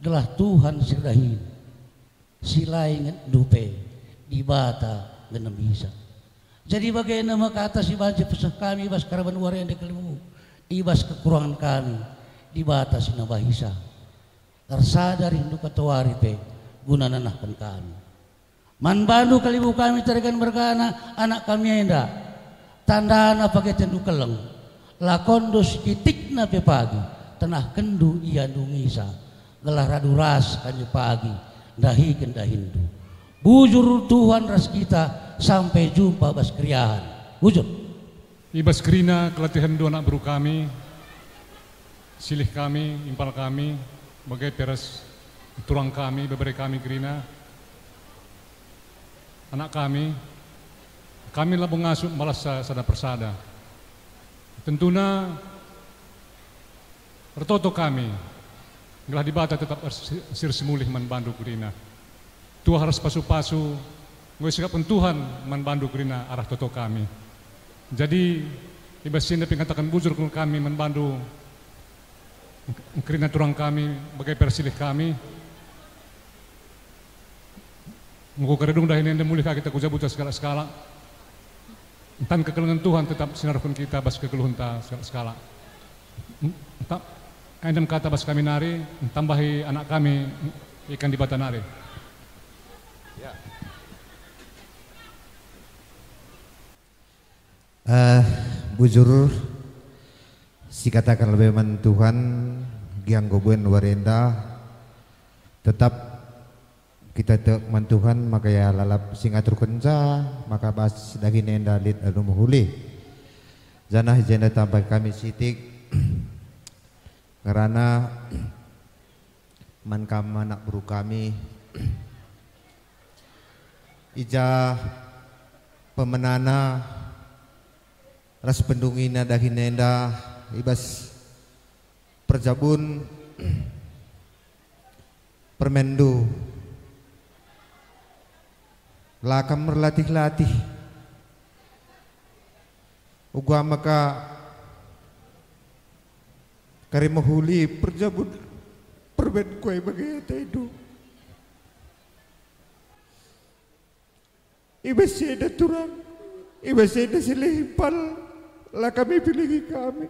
gelah Tuhan si erdahin, si la ingetndu pe, Dibata genem bisa. Jadi bagenda me kata si banci peseh kami i bas karaban wari enda kalimbubu, i bas kekurangen kami, Dibata si nambahisa. Ersada rindu katawari pe guna nanahken kami. Man bandu kalimbubu kami tarigan mergana anak kami enda, tandana pagi atendu keleng, lakonndu sikitikna pe pagi, tenahkenndu ia ndungisa, gelah radu ras kami pagi ndahiken dahinndu. Bujur Tuhan ras kita sampai jumpa bas keriahen. Bujur. I bas kerina kelatihenndu anak beru kami, Silih kami, impal kami, bage pe ras turang kami, bebere kami kerina, anak kami, kami labo ngasup mbalassa sada persada. Tentuna ertoto kami, gelah Dibata tetap ersi-, ersimulih man bandu kerina. Tuah ras pasu-pasu enggo isikapken Tuhan man bandu kerina arah toto kami. Jadi, i bas si enda pe ngataken bujur kal kami man bandu, kerina turang kami, bage pe ras silih kami. Enggo kari dung dahin enda mulih ka kita ku Jabuta sekalak-sekalak. Ntan kekelengen Tuhan tetap sinaruhken kita bas kegeluhenta sekalak-sekalak. Enta-, endam kata bas kami nari, ntambahi anak kami ikan Dibata nari. Ya. Eh, bujur, sikataken lebe man Tuhan, gia enggo buen wari enda, tetap kita tek man Tuhan, maka ia lalap si ngaturkenca, maka bas dahin enda lit alu mehuli. Janah i jenda tambai kami sitik ngerana man kam anak beru kami. I ja pemenana ras pendungina dahin enda i bas perjabun permenndu. La kam erlatih-latih. Uga maka kari mehuli perjabun permen ku e bage atendu. I bas si enda turang, i bas si enda silih impal, la kam ipilihi kami.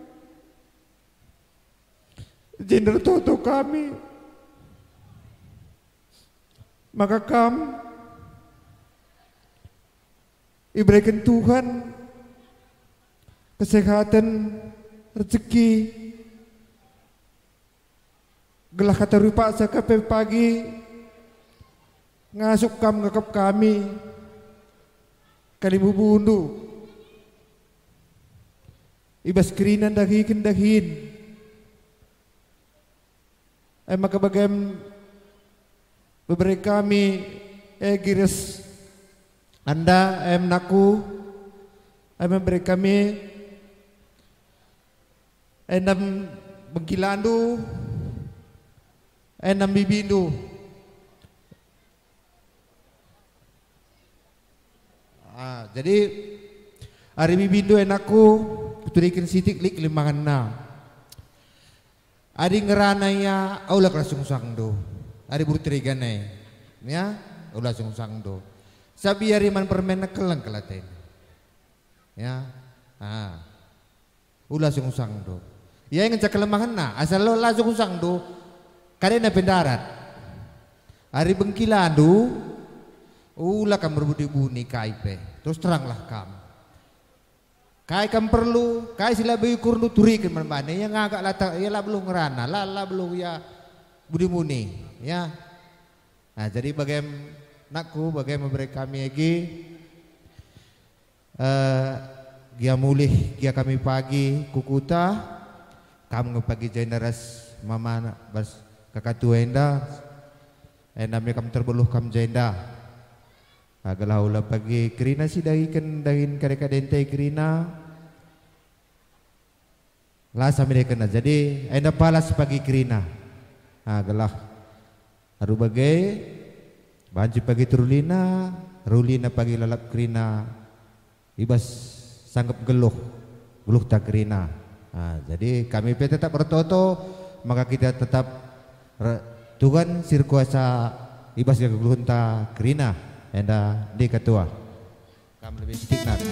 Jenda ertoto kami, maka kam ibereken Tuhan kesehaten, rejeki, gelah katuri paksa ka pe pagi ngasup kam ngakap kami, kalimbubundu, i bas kerina ndahiken dahin. E maka bagem bebere kami, e Gires, enda, em nakku, em bebere kami, endam bengkilandu, endam bibindu. Ah, jadi, ari bibindu e nakku, kuturiken sitik lit kelimangenna. Adi ngerana ia, ula kal sungsangdu. Adi beru Trigan e, ya, ula sungsangndu. Sabap ia ari man permen keleng kal atena. Ya, ah. Ula sungsangndu. Ia ngenca kelemahenna, asal la sungsangndu, kadena pe ndarat. Ari bengkilandu, ula kam merbuni-buni kai pe. Terus teranglah kam. Kai kam perlu, kai si labo ikurndu turiken man bana. Ia ngagak la ta-, ia la beluh ngerana, la, la beluh ia buni-buni, ya. Nah, jadi bagem nakku, bagem bebere kami egi. Eh, gia mulih, gia kami pagi ku kuta, kam nge pagi jenda ras mama bas kakatua enda, enda me kam terbeluh kam jenda. Age la ula pagi kerina si dahiken dahin kade-kadenta kerina. La samirekenna, jadi enda palas pagi kerina. Ah, gelah aru bage, banci pagi terulina, rulina pagi lalap kerina, i bas sangkep geluh, geluhta kerina. Ah, jadi kami pe tetap ertoto, maka kita tetap re-, Tuhan si erkuasa i bas geluhta kerina, enda ndai ketua. Kam lebe sitik nari.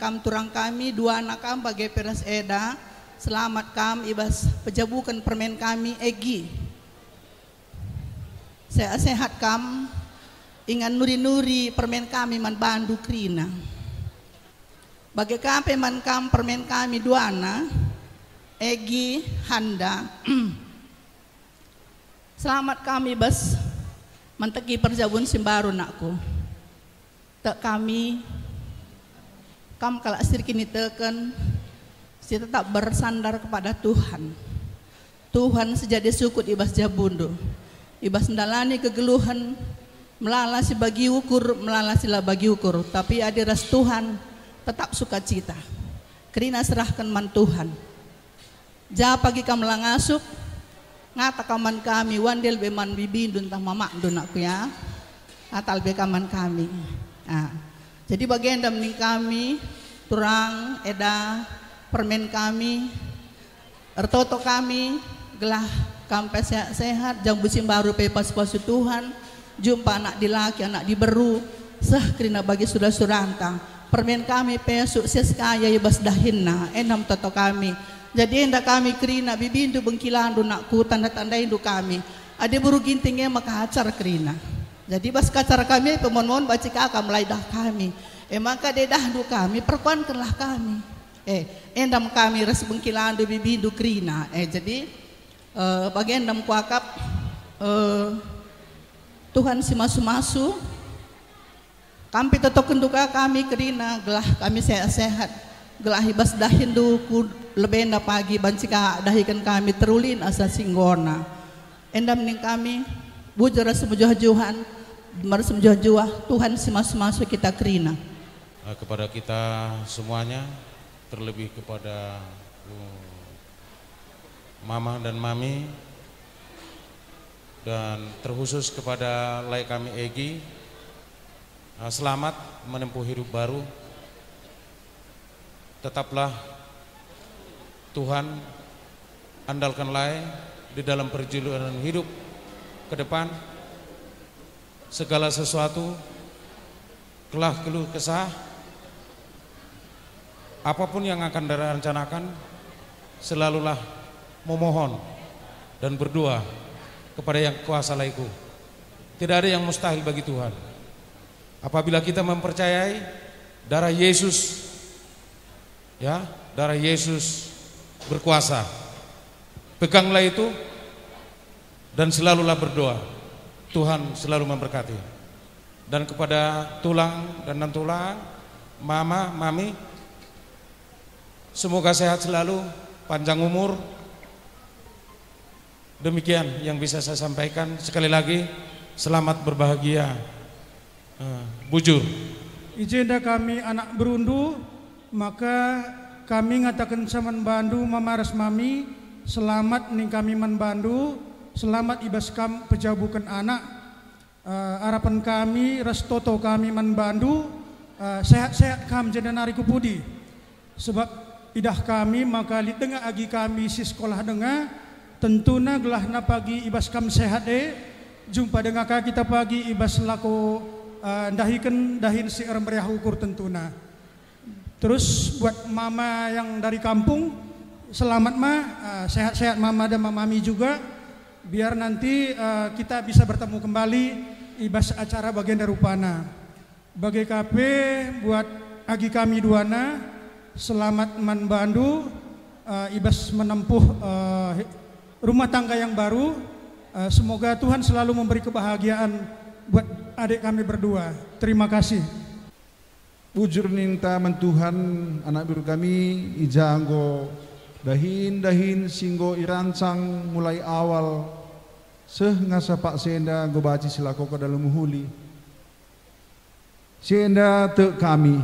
kam turang kami, duana kam bage pe ras eda. Selamat kam i bas pejabuken permen kami, Egi. Sehat-sehat kam, ingan nuri-nuri permen kami man bandu kerina. Bage ka pe man kam permen kami duana, Egi, Handa. Selamat kam i bas manteki perjabun si mbaru, nakku. Tek kami, kam kalak si erkiniteken, si tetap bersandar kepada Tuhan. Tuhan si jadi sukut i bas jabundu, i bas ndalani kegeluhen, melala si bagi ukur, melala si la bagi ukur, tapi adi ras Tuhan, tetap sukacita. Kerina serahken man Tuhan. Ja pagi kam la ngasup, ngata kam man kami, wandel be man bibindu ntah mamakndu, nakku, ya. Atal be kam man kami. Ah. Jadi bagenda ning kami, turang, eda, permen kami, ertoto kami, gelah kam pe sehat-sehat, jambu si mbaru pe pasu-pasu Tuhan, jumpa anak dilaki, anak diberu, seh kerina bagi sura-suranta. Permen kami pe sukses kaya i bas dahinna, enda me toto kami. Jadi enda kami kerina bibindu bengkilandu, nakku, tanda-tandaindu kami. Adi beru Ginting e maka acar kerina. Jadi bas kacar kami pe mon-mon banci ka kam la idah kami. E maka adi idahndu kami, perkuankenlah kami. Eh, enda me kami ras bengkilandu bibindu kerina. Eh, jadi, eh, bagenda me kuakap, eh, Tuhan si masu-masu, kam pe totokenndu ka kami kerina, gelah kami sehat-sehat, gelah i bas dahinndu ku lebena pagi banci ka dahiken kami terulin asa si enggona. Enda me ning kami, bujur ras mejuah-juahan, ras mejuah-juah, Tuhan si masu-masu kita kerina. Eh, kepada kita semuanya, terlebih kepada, eh, Mama dan Mami, dan terkhusus kepada lae kami Egi, eh, selamat menempuh hidup baru. Tetaplah Tuhan andalkan lae di dalam perjalanan hidup ke depan. Segala sesuatu, kelah keluh kesah, apapun yang akan Anda rencanakan, selalulah memohon dan berdoa kepada Yang Kuasa laeku. Tidak ada yang mustahil bagi Tuhan. Apabila kita mempercayai darah Yesus, ya, darah Yesus berkuasa. Peganglah itu dan selalulah berdoa. Tuhan selalu memberkati. Dan kepada tulang dan nantulang, mama, mami, semoga sehat selalu, panjang umur. Demikian yang bisa saya sampaikan. Sekali lagi, selamat berbahagia. Eh, bujur. I jenda kami anak berundu, maka kami ngatakenca man bandu, mama ras mami, selamat ning kami man bandu, selamat i bas kam pejabuken anak. Eh, arapen kami ras toto kami man bandu, eh, sehat-sehat kam jenda nari ku pudi. Sebab idah kami maka lit denga agi kami si sekolah denga, tentuna gelahna pagi i bas kam sehat e, jumpa denga ka kita pagi i bas lako, eh, ndahiken dahin si ermeriah ukur tentuna. Terus buat mama yang dari kampung, selamat ma, eh, sehat-sehat mama dan mamami juga, biar nanti, eh, kita bisa bertemu kembali i bas acara bagenda rupana. Bage ka pe buat agi kami duana, selamat man bandu, eh, i bas menempuh, eh, rumah tangga yang baru. Eh, semoga Tuhan selalu memberi kebahagiaan buat adik kami berdua. Terima kasih. Bujur ninta man Tuhan, anak beru kami, i ja enggo dahin-dahin si enggo irancang mulai awal seh ngasa paksa enda enggo banci silakoken dalam mehuli. Si enda tek kami.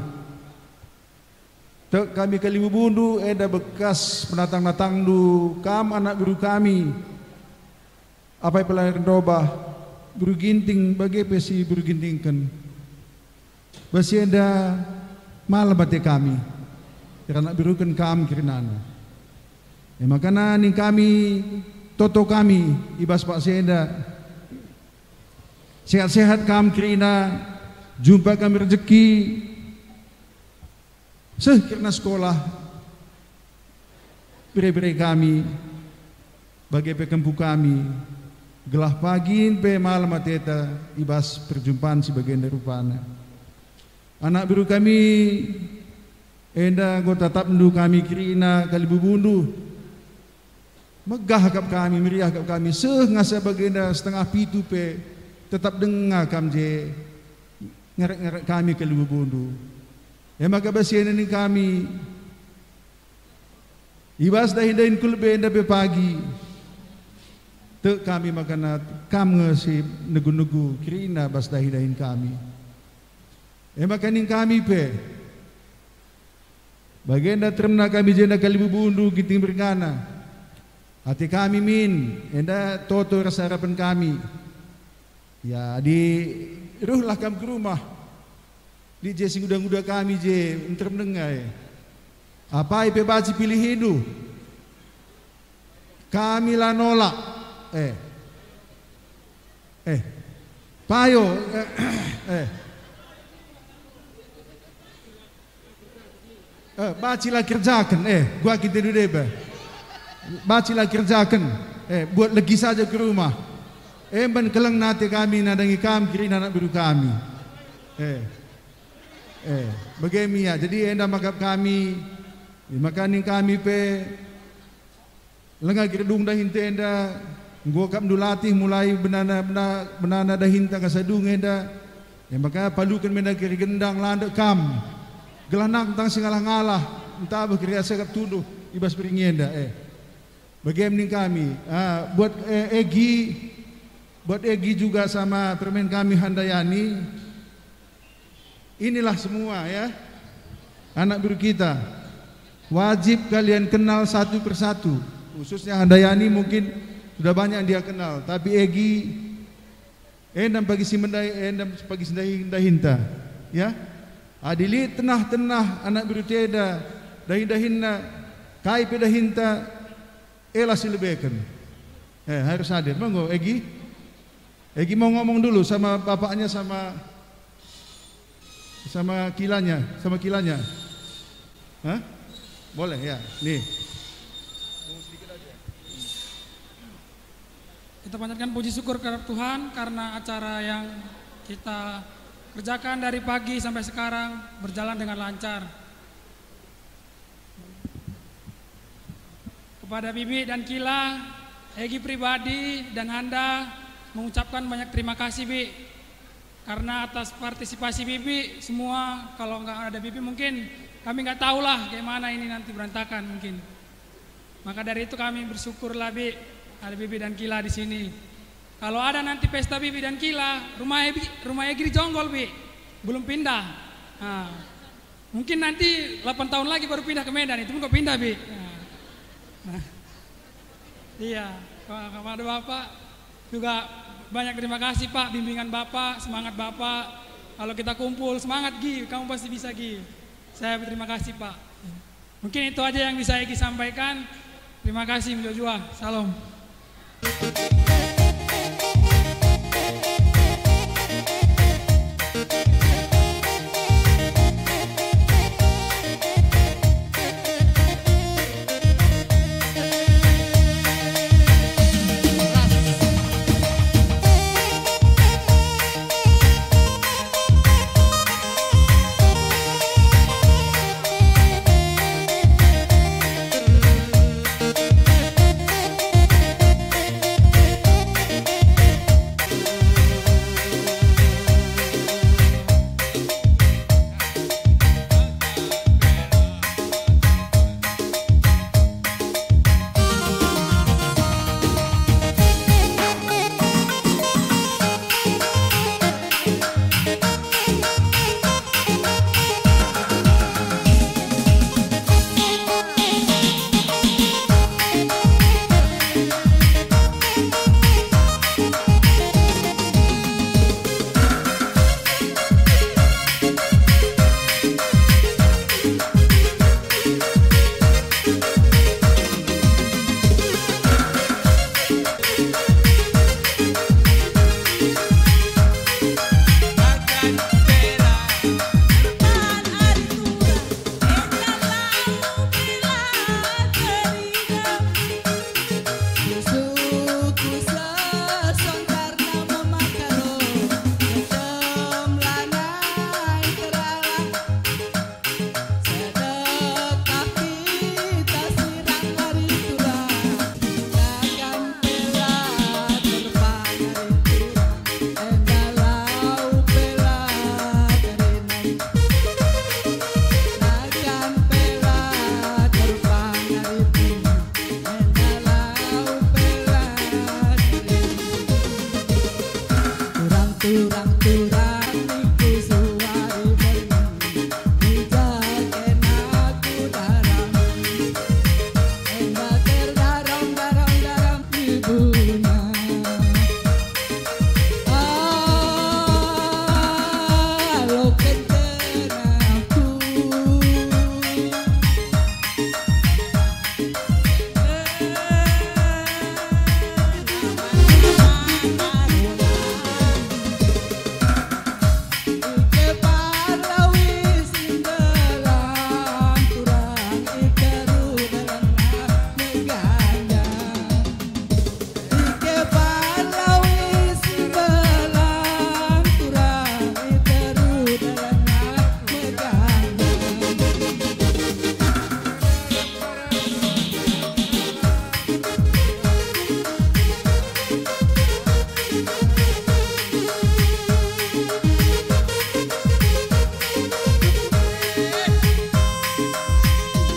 Tek kami kalibubundu enda bekas penatang-natangndu, kam anak beru kami. Apai pe la erndobah, beru Ginting bage pe si beru Gintingken. Bas si enda malem ate kami, iranak beruken kam kerinana. E maka ning kami, toto kami i bas paksa enda. Sehat-sehat kam kerina, jumpa kami rejeki. seh kerna sekolah, bere-bere kami, bage pe kempu kami, gelah pagin pe malem ateta i bas perjumpan si bagenda rupana. Anak beru kami enda enggo tatapndu kami kerina kalibubundu. Megah kap kami, meriah kap kami, seh ngasa bagenda setengah pitu pe tetap denga kam je ngerek-ngerek kami kalibubundu. E maka bas enda nina kami, i bas dahin-dahin ku lebe enda pe pagi, tek kami maka kam nge si negu-negu kerina bas dahin-dahin kami. E maka nina kami pe, bagenda teremna kami jenda kalibubundu Ginting Mergana. Ate kami min, enda toto ras arapen kami. Ya, adi ruhlah kam ku rumah, lit je si nguda-nguda kami je nterem denga e. Apai pe banci pilihindu, kami la nolak. Eh. Eh. Payo. Eh. Eh, banci la kerjaken, eh, gua kita dudeba. Banci la kerjaken, eh, buat legi saja ke rumah. Emban keleng nate kami nadangi kam kerina anak beru kami. Eh, eh, bage me ia. Jadi enda maka kami, maka nina kami pe, lenga gerdung dahinta enda, enggo kap ndu latih mulai benana, bena-, benana dahinta ngasa dung enda. E maka paluken me enda keri gendang landek kam. Gelah nangtang si ngalah-ngalah, ntabeh keri asa kap tunduh i bas bering enda, eh. Bage me nina kami, ah, buat, eh, Egi, buat Egi juga sama permen kami Handayani. Inilah semua, ya, anak beru kita. Wajib kalian kenal satu persatu. Khususnya Handayani mungkin sudah banyak dia kenal, tapi Egi, enda pagi si mendai, enda pagi si ndahi-ndahinta, ya. Adi lit tenah-tenah anak beru enda, dahin-dahinna, kai pe dahinta, ela si lebeken. Eh, harus hadir. Monggo, Egi. Egi mau ngomong dulu sama bapaknya, sama, sama kilanya, sama kilanya. Hah? Boleh, ya. Nih. Kita panjatkan puji syukur kepada Tuhan karena acara yang kita kerjakan dari pagi sampai sekarang berjalan dengan lancar. Kepada Bibi dan Kila, Egi pribadi dan Handa mengucapkan banyak terima kasih, Bi. Karena atas partisipasi Bibi semua, kalau nggak ada Bibi mungkin kami nggak tahulah bagaimana ini nanti berantakan mungkin. Maka dari itu kami bersyukurlah, Bi, ada Bibi dan Kila di sini. Kalau ada nanti pesta Bibi dan Kila, rumah Egi, rumah Egi di Jonggol, Bi. Belum pindah. Nah, mungkin nanti delapan tahun lagi baru pindah ke Medan, itu pun kok pindah, Bi. Nah. Nah. Iya, kepada Bapak juga banyak terima kasih, Pak, bimbingan Bapak, semangat Bapak. Kalau kita kumpul, semangat, Gi, kamu pasti bisa, Gi. Saya berterima kasih, Pak. Mungkin itu aja yang bisa Egi sampaikan. Terima kasih, menjua-jua. Salam. Turang-turang niku suari berngi, ija kena ku daram. Enda terdaram-daram-daram ibuna. Ah, loken tenahku.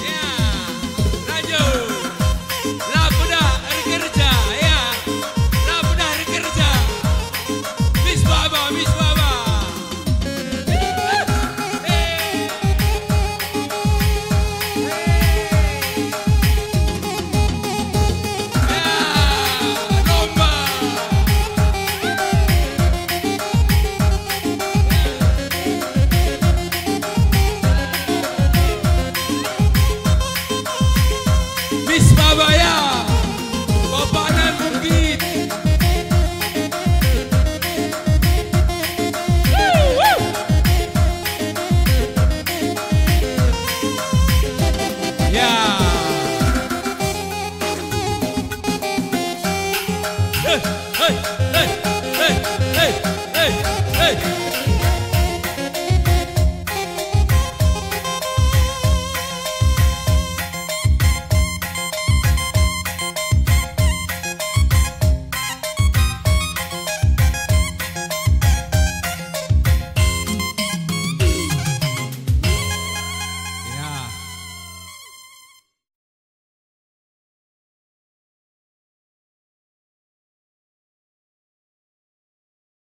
Ya, lanjut. La pedah erkerja, ya. La pedah erkerja. Miss Baba, Miss Baba. Miss Baba ya, Bapak Nan Bukit. Ya. Hei, hei.